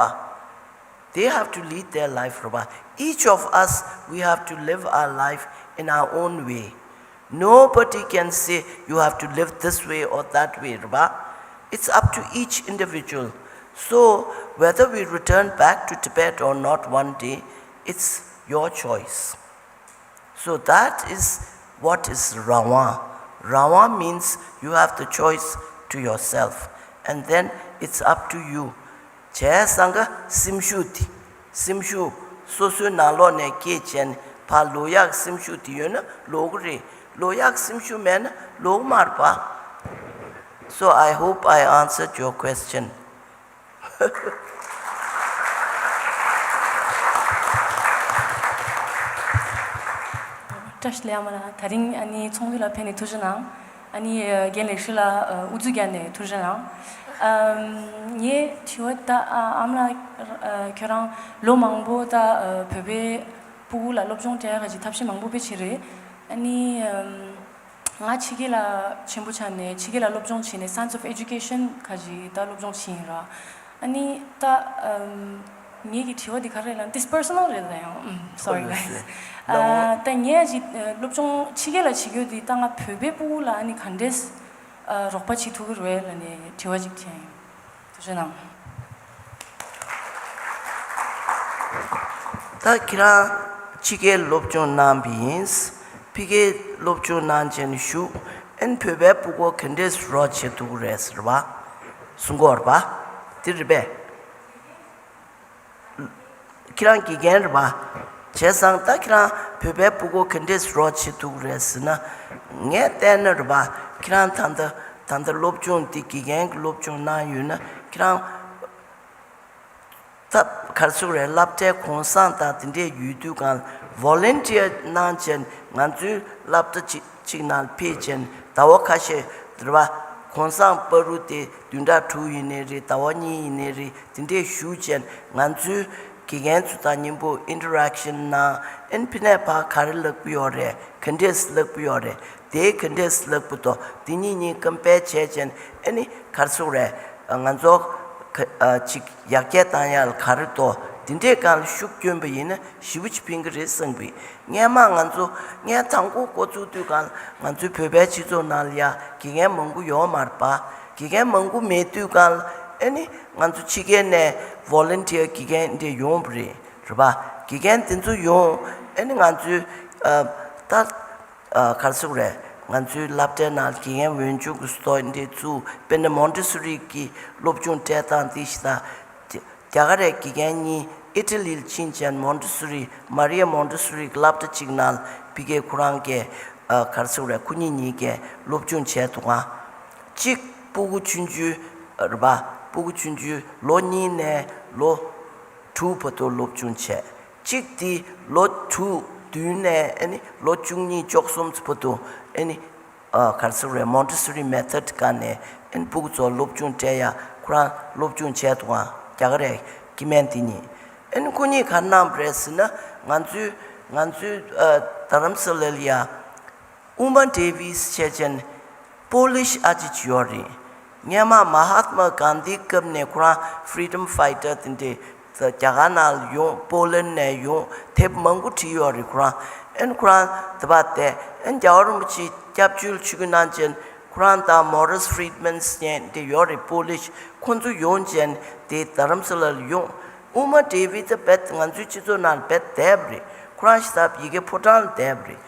They have to lead their life རེད་པ། Each of us, we have to live our life in our own way. Nobody can say you have to live this way or that way རེད་པ། It's up to each individual. So whether we return back to Tibet or not one day, it's your choice. So that is what is རང་དབང. རང་དབང་means you have the choice to yourself, and then it's up to you. བྱས་ཙང་ཀ་སེམས་ཤུགས་དེ། སེམས་ཤུགས་སོ་སོའི་ནང་ལོགས་ནས་སྐྱེས་བྱས་ནས་ཕར་ལོག་ཡག་སེམས་ཤུགས་དེ་ཡོད་ན་ལོག་གི་རེད། ལོག་ཡག་སེམས་ཤུགས་མེད་ན་ལོག་མ་རེད་པ། So I hope I answered your question. བཀྲ་ཤིས་བདེ་ལེགས་ཨ་མ་ལགས། དེ་རིང་ཨ་ནི་ཚོགས་འདུ་ལ་ཕེབས་ནས་ཐུགས་རྗེ་གནང་། ཨ་ནི་རྒན་ལེགས་བཤད་ལགས་དབུ་འཛུགས་བརྒྱབ་ནས་ཐུགས་རྗེ་གནང་། ངའི་དྲི་བ་ད་ཨ་མ་ལགས་ཁྱོད་རང་ལོ་མང་པོ་ད་བོད་པའི་ཕྲུ་གུ་ལ་སློབ་སྦྱོང་སྤྲད་ཡག་གི་ཐབས་ཤེས་མང་པོ་དཔེ་བྱས་རེད། ཨ་ནི་ང་ཕྱི་རྒྱལ་ལ་ཆེན་པོ་ཆགས་ནས་ཕྱི་རྒྱལ་ལ་སློབ་སྦྱོང་བྱས་ནས་Sons of Education ཁ་ཅིག་ད་སློབ་སྦྱོང་བྱས་ཡིན་ར། ཨ་ནི་ད་ངེད་ཀྱི་དྲི་བ་འདི་ག་རེ་ལབ་ན། This personal རེད་ད་ཡང་། Sorry guys. ད་ངས་ཅིག་སློབ་སྦྱོང་ཕྱི་རྒྱལ་ལ་བྱེད་རྒྱུ་འདི་ད་ང་བོད་པའི་ཕྲུ་གུ་ལ་ཨ་ནི་ག་འདྲས་རོགས་པ་བྱེད་ཐུབ་ཀྱི་རེད་ལབ་ནས་དྲི་བ་ཅིག་དྲིས་ཡིན། ཐུགས་རྗེ་གནང་། ད་ཁྱེད་རང་ཕྱི་རྒྱལ་སློབ་སྦྱོང་གནང་བ་ཡིན། ཕ་གིར་སློབ་སྦྱོང་གནང་བྱས་ནས་བཞུགས། ཨན་བོད་པའི་ཕྲུ་གུ་ག་འདྲས་རོགས་བྱེད་ཐུབ་ཀྱི་རེད་ཟེར་བ་གསུང་གི་ཡོད་རེད་པ། དེ་རེད་པས། ཁྱེད་རང་དགེ་རྒན་རེད་པ། བྱས་ཙང་ད་ཁྱེད་རང་བོད་པའི་ཕྲུ་གུ་ག་འདྲས་རོགས་བྱེད་ཐུབ་ཀྱི་རེད་ཟེར་ན། ངས་བལྟས་ན་རེད་པ། ཁྱེད་རང་ད་ལྟ་ད་ལྟ་སློབ་སྦྱོང་འདི་དགེ་རྒན་གྱི་སློབ་སྦྱོང་གནང་ཡོད་ན་ཁྱེད་རང་། ད་ག་རེ་ཟེར་དགོས་རེད། སློབ་གྲྭའི་གུང་སེང་དང་དེ་འདྲས་ཡོད་དུས་གང་volunteer གནང་བྱས་ང་ཚོའི་སློབ་གྲྭ་གཅིག་གཅིག་ནང་ཕེབས་བྱས་ཟླ་བ་ཁ་ཤས་རེད་པ། གུང་སེང་བར་དུ་དེ་བདུན་ཕྲག་དྲུག་ཡིན་ནའི་རེད། ཟླ་བ་གཉིས་ཡིན་ནའི་རེད། དེ་འདྲས་བཞུགས་བྱས་ང་ཚོའི་དགེ་རྒན་ཚོ་དང་མཉམ་པོ་interaction གནང་། ཨན་ཕ་ནས་ཕར་ག་རེ་ལབ་ཀྱི་ཡོད་རེད། ག་འདྲས་ལབ་ཀྱི་ཡོད་རེད། དེའི་ག་འདྲས་ལབ་པ་དང་དེ་གཉིས་གཉིས་compare བྱས་བྱས་ཨ་ནི་ག་རེ་ཟེར་དགོས་རེད། ང་ཚོ་ག་ཨ་ཅིག་ཡར་རྒྱས་བཏང་ཡག་ལ་ག་རེ་འདུག་དེ་འདྲས་སྒང་ལ་ཤུགས་བསྐྱོན་པ་ཡིན་ན་ཞེ་པོ་ཅིག་ཕན་གྱི་རེད་བསམ་གི། སྔན་མ་ང་ཚོ་སྔན་དང་པོ་འགོ་བཙུགས་དུས་སྒང་ལ་ང་ཚོའི་བོད་པའི་སྤྱི་ཚོགས་ནང་ལ་ཡ་དགེ་རྒན་མང་པོ་ཡོད་མ་རེད་པ། དགེ་རྒན་མང་པོ་མེད་དུས་སྒང་ལ་ཨ་ནི་ང་ཚོ་ཕྱི་རྒྱལ་ནས་volunteer དགེ་རྒན་འདྲས་ཡོང་བ་རེད། རེད་པ། དགེ་རྒན་དེ་ཚོ་ཡོང་ཨ་ནི་ང་ཚོའི་ཨ་ད། ཨ་ག་རེ་ཟེར་དགོས་རེད། ང་ཚོའི་སློབ་གྲྭའི་ནང་དགེ་རྒན་འོས་སྦྱོར་གྱི་སྟོབས་འདི་བཙུགས། དཔེར་ན་Montessori གི་སློབ་སྦྱོང་སྤྲད་སྟངས་འདི་ཞིག་དང་། རྒྱ་གར་རའི་དགེ་རྒན་གཉིས་ ཨི་ཊ་ལིར་ཕྱིན་བྱས་མོན་ཊི་སོ་རི། མ་རི་ཡ་མོན་ཊི་སོ་རི་གི་སློབ་གྲྭ་གཅིག་ནང་ལ་ཕ་གིར་ཁོ་རང་གིས་ཨ་ག་རེ་ཟེར་དགོས་རེད། ཁོ་གཉིས་གཉིས་ཀས་སློབ་སྦྱོང་བྱས་འདུག་ག་གཅིག་སྤུ་གུ་ཆུང་ཆུང་རེད་པ། སྤུ་གུ་ཆུང་ཆུང་ལོ་གཉིས་ནས་ལོ་དྲུག་བར་དུ་སློབ་སྦྱོང་བྱས། གཅིག་དེ་ལོ་དྲུག་བདུན་ནས་ཨ་ནི་ལོ་བཅུ་གཉིས་བཅུ་གསུམ་བར་དུ་ཨ་ནི་ཨ་ག་རེ་ཟེར་དགོས་རེད། མོན་ཊི་སོ་རི་མེ་ཐོཌ་སྒང་ནས་ཨ་ནི་སྤུ་གུ་ཚོ་སློབ་སྦྱོང་སྤྲད་ཡ་ཁོ་རང་སློབ་སྦྱོང་བྱས་འདུག་ག་རྒྱ་གར་ར་སྐྱེ་དམན་དེ་གཉིས། ཨ་ནི་ཁོ་གཉིས་ག་རེ་གནང་བ་རེད་ཟེར་ན། ང་ཚོའི་ང་ཚོའི་ཨ་རྡ་རམ་ས་ལ་ལ་ཡ་ཨུ་མ་ཌེ་ཝིས་བྱས་ཅན་པོ་ལིཤ་ཨ་ཅེ་ཅིག་ཡོད་རེད། སྔོན་མ་མ་ཧཱ་ཏ་མ་གྷན་དྷིའི་སྐབས་ནས་ཁོ་རང་ཕི་རི་ཌམ་ཕའི་ཊར་དེ་འདྲས་རྒྱ་གར་ནང་ལ་ཡོང་། པོ་ལན་ནས་ཡོང་། དེབ་མང་པོ་བྲིས་ཡོད་རེད་ཁོ་རང་། ཨ་ནི་ཁོ་རང་དེ་པར་བསྡད། ཨ་ནི་རྒྱལ་བ་རིན་པོ་ཆེ་སྐྱབས་བཅོལ་ཆིབས་བསྒྱུར་གནང་བྱས་ཁོ་རང་དང་མོ་རིས་ཕི་རི་ཌ་མན་ཟེར་མཁན་དེ་ཡོད་རེད། པོ་ལིཤ། ཁོ་ཚོ་ཡོང་བྱས་དེ་རྡ་རམ་ས་ལ་ལ་ཡོང་། ཨུ་མ་ཌེ་ཝིད་དེ་རྦད་ང་ཚོའི་སྤྱི་ཚོགས་ནང་ལ་རྦད་བསྡད་པ་རེད། ཁོ་རང་ཞེ་དྲག་ཡི་གེ་ཕོ་བྲང་ལ་བསྡད་པ་རེད།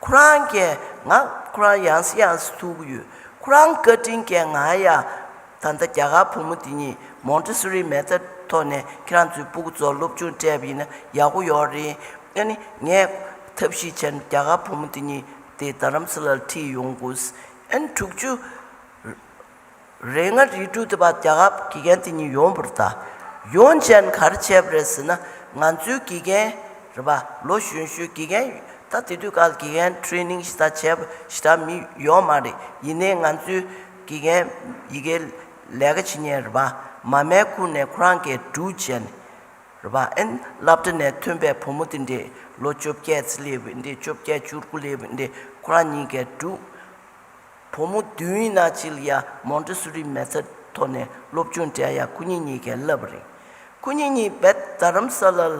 ཁོ་རང་གིས་ང་ཁོ་རང་ཡང་སེ་ཡང་སེ་ཐུག་གི་ཡོད། ཁོ་རང་བཀའ་དྲིན་གྱིས་ང་ཡ་ད་ལྟ་རྒྱ་གར་བུ་མོ་དེ་གཉིས་མོན་ཊི་སོ་རི་མེ་ཐོཌ་ཐོག་ནས་ཁྱེད་རང་ཚོའི་སྤུ་གུ་ཚོར་སློབ་སྦྱོང་སྤྲད་པ་ཡིན་ན་ཡག་པོ་ཡོད་རེད། ཨ་ནི་ངས་ཐབས་ཤེས་བྱས་ནས་རྒྱ་གར་བུ་མོ་དེ་གཉིས་དེ་རྡ་རམ་ས་ལར་ཁྲིད་ཡོང་དགོས། ཨ་ནི་དྲུག་ཅུ་རེ་ལྔ་རེ་དྲུག་དེ་བར་རྒྱ་གར་དགེ་རྒན་དེ་གཉིས་ཡོང་བ་རེད་ད། ཡོང་བྱས་ནས་ག་རེ་བྱས་པ་རེད་ཟེར་ན། ང་ཚོའི་དགེ་རྒན་རེད་པ། ལོ་གཞོན་གཞོན་དགེ་རྒན། ད་དེ་དུས་སྐབས་དགེ་རྒན་ཊི་རེ་ནིང་ཞེ་དྲག་བྱས་པ་ཞེ་དྲག་མི་ཡོད་མ་རེད། ཡིན་ནའི་ང་ཚོའི་དགེ་རྒན་ཡི་གེ་ལས་ཀ་བྱེད་མཁན་རེད་པ། མ་མའི་ཁུག་ནས་ཁོ་རང་གིས་སྒྲུག་བྱས་ནས་རེད་པ། ཨ་ནི་སློབ་གྲྭ་ནས་ཐོན་པའི་བུ་མོ་དེ་འདྲས་ལོ་བཅོ་བརྒྱད་ཙམ་སླེབས་པ་འདྲས། བཅོ་བརྒྱད་བཅུ་དགུ་སླེབས་པ་འདྲས་ཁོ་རང་གཉིས་ཀས་སྒྲུག་བུ་མོ་བདུན་ཡིན་ན་གཅིག་ལ་ཡ་མོན་ཊི་སོ་རི་མེ་ཐོཌ་ཐོག་ནས་སློབ་སྦྱོང་སྤྲད་ཡ་ཁོ་གཉིས་གཉིས་ཀས་བསླབས་པ་རེད། ཁོ་གཉིས་གཉིས་རྦད་རྡ་རམ་ས་ལར་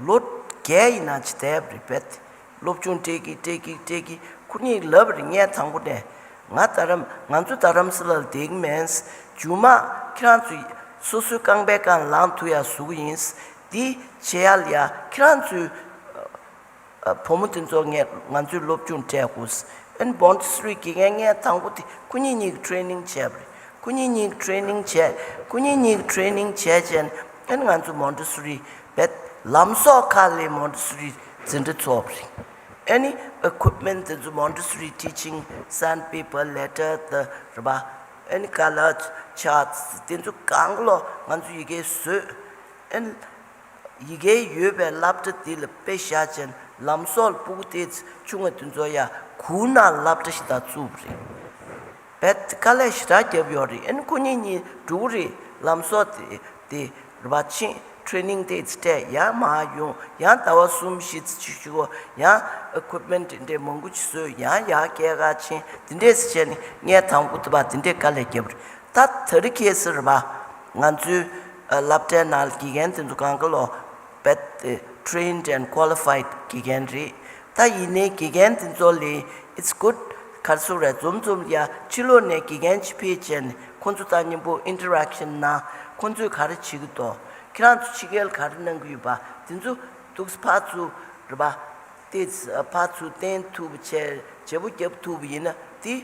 ལོ་བརྒྱད་ཡིན་ན་ཅིག་བསྡད་པ་རེད། རྦད་སློབ་སྦྱོང་སྤྲད་ཀྱི་སྤྲད་ཀྱི་སྤྲད་ཀྱི་ཁོ་གཉིས་ལབ་པ་རེད། ངས་དང་པོ་ནས་ང་རྡ་རམ་ང་ཚོ་རྡ་རམ་ས་ལར་བསྡད་ཀྱི་མིན། མཇུག་མ་ཁྱེད་རང་ཚོ་སོ་སོའི་རྐང་པའི་སྒང་ལངས་ཐུབ་ཡ་བཟོ་གི་ཡིན། འདི་བྱེད་ཡ་ལ་ཡ་ཁྱེད་རང་ཚོའི་བུ་མོ་དེ་ཚོ་ངས་ང་ཚོས་སློབ་སྦྱོང་སྤྲད་དགོས། ཨན་མོན་ཊི་སོ་རི་དགེ་རྒན་ངས་དང་པོ་དེ་ཁོ་གཉིས་གཉིས་ཀྱི་ཊི་རེ་ནིང་བྱས་པ་རེད། ཁོ་གཉིས་གཉིས་ཀྱི་ཊི་རེ་ནིང་བྱས། ཁོ་གཉིས་གཉིས་ཀྱི་ཊི་རེ་ནིང་བྱས་རྗེས་ཨན་ང་ཚོ་མོན་ཊི་སོ་རི་རྦད་ལམ་སྲོལ་ཁག་ལས་མོན་ཊི་སོ་རི་འཛིན་གྲྭ་ཚོགས་པ་རེད། ཨ་ནི་ཨི་ཀུབ་མེན་ཊི་དེ་ཚོ་མོན་ཊི་སོ་རི་ཊི་ཆིང་སན་པེ་པར་ལེ་ཊར་དང་རེད་པ། ཨ་ནི་ཀ་ལར་ཆར་ཊི་དེ་ཚོ་གང་ག་ལོ་ང་ཚོ་ཡི་གེ་བཟོས། ཨ་ནི་ཡི་གེ་ཡོད་པའི་སློབ་གྲྭ་དེ་ལ་དཔེ་བཞག་བྱས་ལམ་སྲོལ་སྤུ་གུ་དེ་ཆུང་ངུ་དེ་ཚོ་ཡ་གུར་ནང་སློབ་གྲྭ་ཞིག་ད་བཙུགས་པ་རེད། རྦད་དཀའ་ལས་ཞེ་དྲག་བརྒྱབ་ཡོད་རེད། ཨ་ནི་ཁོ་གཉིས་གཉིས་འགྲོ་གི་རེད། ལམ་སྲོལ་དེ་དེ་རེད་པ། ཕྱིན་ཊི་རེ་ནིང་དེ་སྤྲད། ཡང་མར་ཡོང་། ཡང་ཟླ་བ་གསུམ་བཞི་ཙམ་ཅིག་བཞུགས། ཡང་ཨི་ཀུབ་མེན་ཊི་དེ་འདྲའི་མང་པོ་ཅིག་བཟོས། ཡང་ཡར་རྒྱ་གར་ཕྱིན། དེ་འདྲས་བྱས་ནས་ངས་དང་པོ་དེ་བ་དེ་འདྲའི་དཀའ་ལས་བརྒྱབ་རེད། ད་དེ་རིང་ཁ་སང་རེད་པ། ང་ཚོའི་ཨ་སློབ་གྲྭའི་ནང་ལ་དགེ་རྒན་དེ་ཚོ་གང་ག་ལོ་རྦད་དེ་ཊི་རེན་ཌི་ཨེན་ཌི་ཀོ་ལི་ཕའི་ཌི་དགེ་རྒན་རེད། ད་ཡིན་ནའི་དགེ་རྒན་དེ་ཚོ་ལས་it's good། ག་རེ་ཟེར་རེད། འཛོམས་འཛོམས་ཡ་ཕྱི་ལོགས་ནས་དགེ་རྒན་ཅིག་ཕེབས་བྱས་ནས་ཁོང་ཚོ་དང་མཉམ་པོ་ཨིན་ཊར་ཨེག་ཤན་གནང་། ཁོང་ཚོས་ག་རེ་བྱེད་ཀྱི་འདུག་ཁྱེད་རང་ཚོ་ཕྱི་རྒྱལ་ག་རེ་གནང་གི་ཡོད་པ་དེ་ཚོ་འདུག་སེ་ཕར་ཚུར་རེད་པ། དེ་ཕར་ཚུར་བསྟན་ཐུབ་པ་བྱས། བརྗེ་པོ་རྒྱབ་ཐུབ་པ་ཡིན་ན་དེ་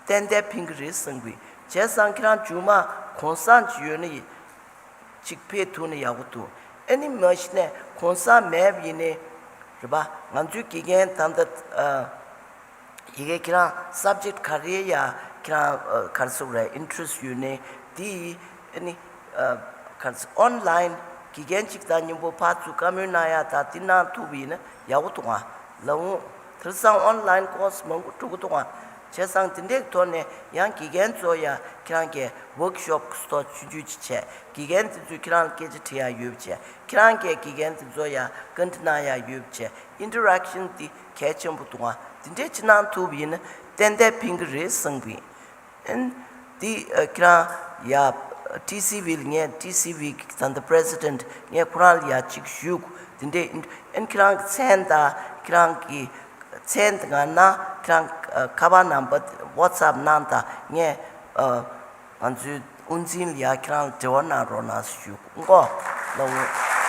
ཏན་ཏན་ཕན་གྱི་རེད་བསམ་གི། བྱས་ཙང་ཁྱེད་རང་མཇུག་མ་གུང་སེང་ཅིག་ཡོད་ན་ཡིན། ཅིག་ཕེབས་ཐུབ་ན་ཡག་པོ་འདུག་ཨ་ནི་མ་གཞི་ནས་གུང་སེང་མེད་པ་ཡིན་ནའི་རེད་པ། ང་ཚོའི་དགེ་རྒན་ད་ལྟ་ཨ་ཡི་གེ་ཁྱེད་རང་སབ་ཇེག་ག་རེ་ཡ་ཁྱེད་རང་ཨ་ག་རེ་ཟེར་རེད། ཨིན་ཊི་རེ་སི་ཊི་ཡོད་ནའི་དེ་ཨ་ནི་ཨ་ག་རེ་ཟེར་ཨོན་ལའིན་དགེ་རྒན་ཅིག་དང་མཉམ་པོ་ཕར་ཚུར་བཀའ་མོལ་གནང་ཡ་ད་དེ་གནང་ཐུབ་པ་ཡིན་ན་ཡག་པོ་འདུག་ཨ། ལགས་འོང་། དེང་སང་ཨོན་ལའིན་ཀོར་སི་མང་པོ་འགྲོ་གི་འདུག་ཨ། བྱས་ཙང་དེ་འདྲའི་ཐོག་ནས་ཡང་དགེ་རྒན་ཚོ་ཡ་ཁྱེད་རང་གིས་ཝོག་ཤོབ་ཀྱི་ཐོག་ཆུང་ཆུང་ཅིག་བྱས། དགེ་རྒན་དེ་ཚོས་ཁྱེད་རང་ལ་སྐད་ཆ་དྲི་ཡ་ཡོད་པ་བྱས། ཁྱེད་རང་གིས་དགེ་རྒན་དེ་ཚོ་ཡ་བཀའ་འདྲི་གནང་ཡ་ཡོད་པ་བྱས། ཨིན་ཊར་ཨེག་ཤན་དེ་གལ་ཆེན་པོ་འདུག་ཨ། དེ་འདྲས་ཅིག་གནང་ཐུབ་པ་ཡིན་ན་ཏན་ཏན་ཕན་གྱི་རེད་བསམ་གི་ཡིན། ཨན། འདི་ཨ་ཁྱེད་རང་ཡ་ཊི་སི་ཝི་ལ་ངས་ཊི་སི་ཝི་གི་ད་ལྟ་པི་རེ་སི་ཌེན་ཊི་ངས་ཁོ་རང་ལ་ཡ་གཅིག་ཞུ། དེ་འདྲས་ཨན་ཁྱེད་རང་གི་མཚན་དང་ཁྱེད་རང་གི་མཚན་དེ་ང་ན་ཁྱེད་རང་ཨ་ཁ་པར་ནམ་བར་ཝ་ཊི་སེབ་གནང་དང་། ངས་ཨ་ང་ཚོའི་དབུ་འཛིན་ལ་ཡ་ཁྱེད་རང་ལ་འབྲེལ་བ་གནང་རོགས་གནང་ཞུ་གོ་ལགས་འོང་།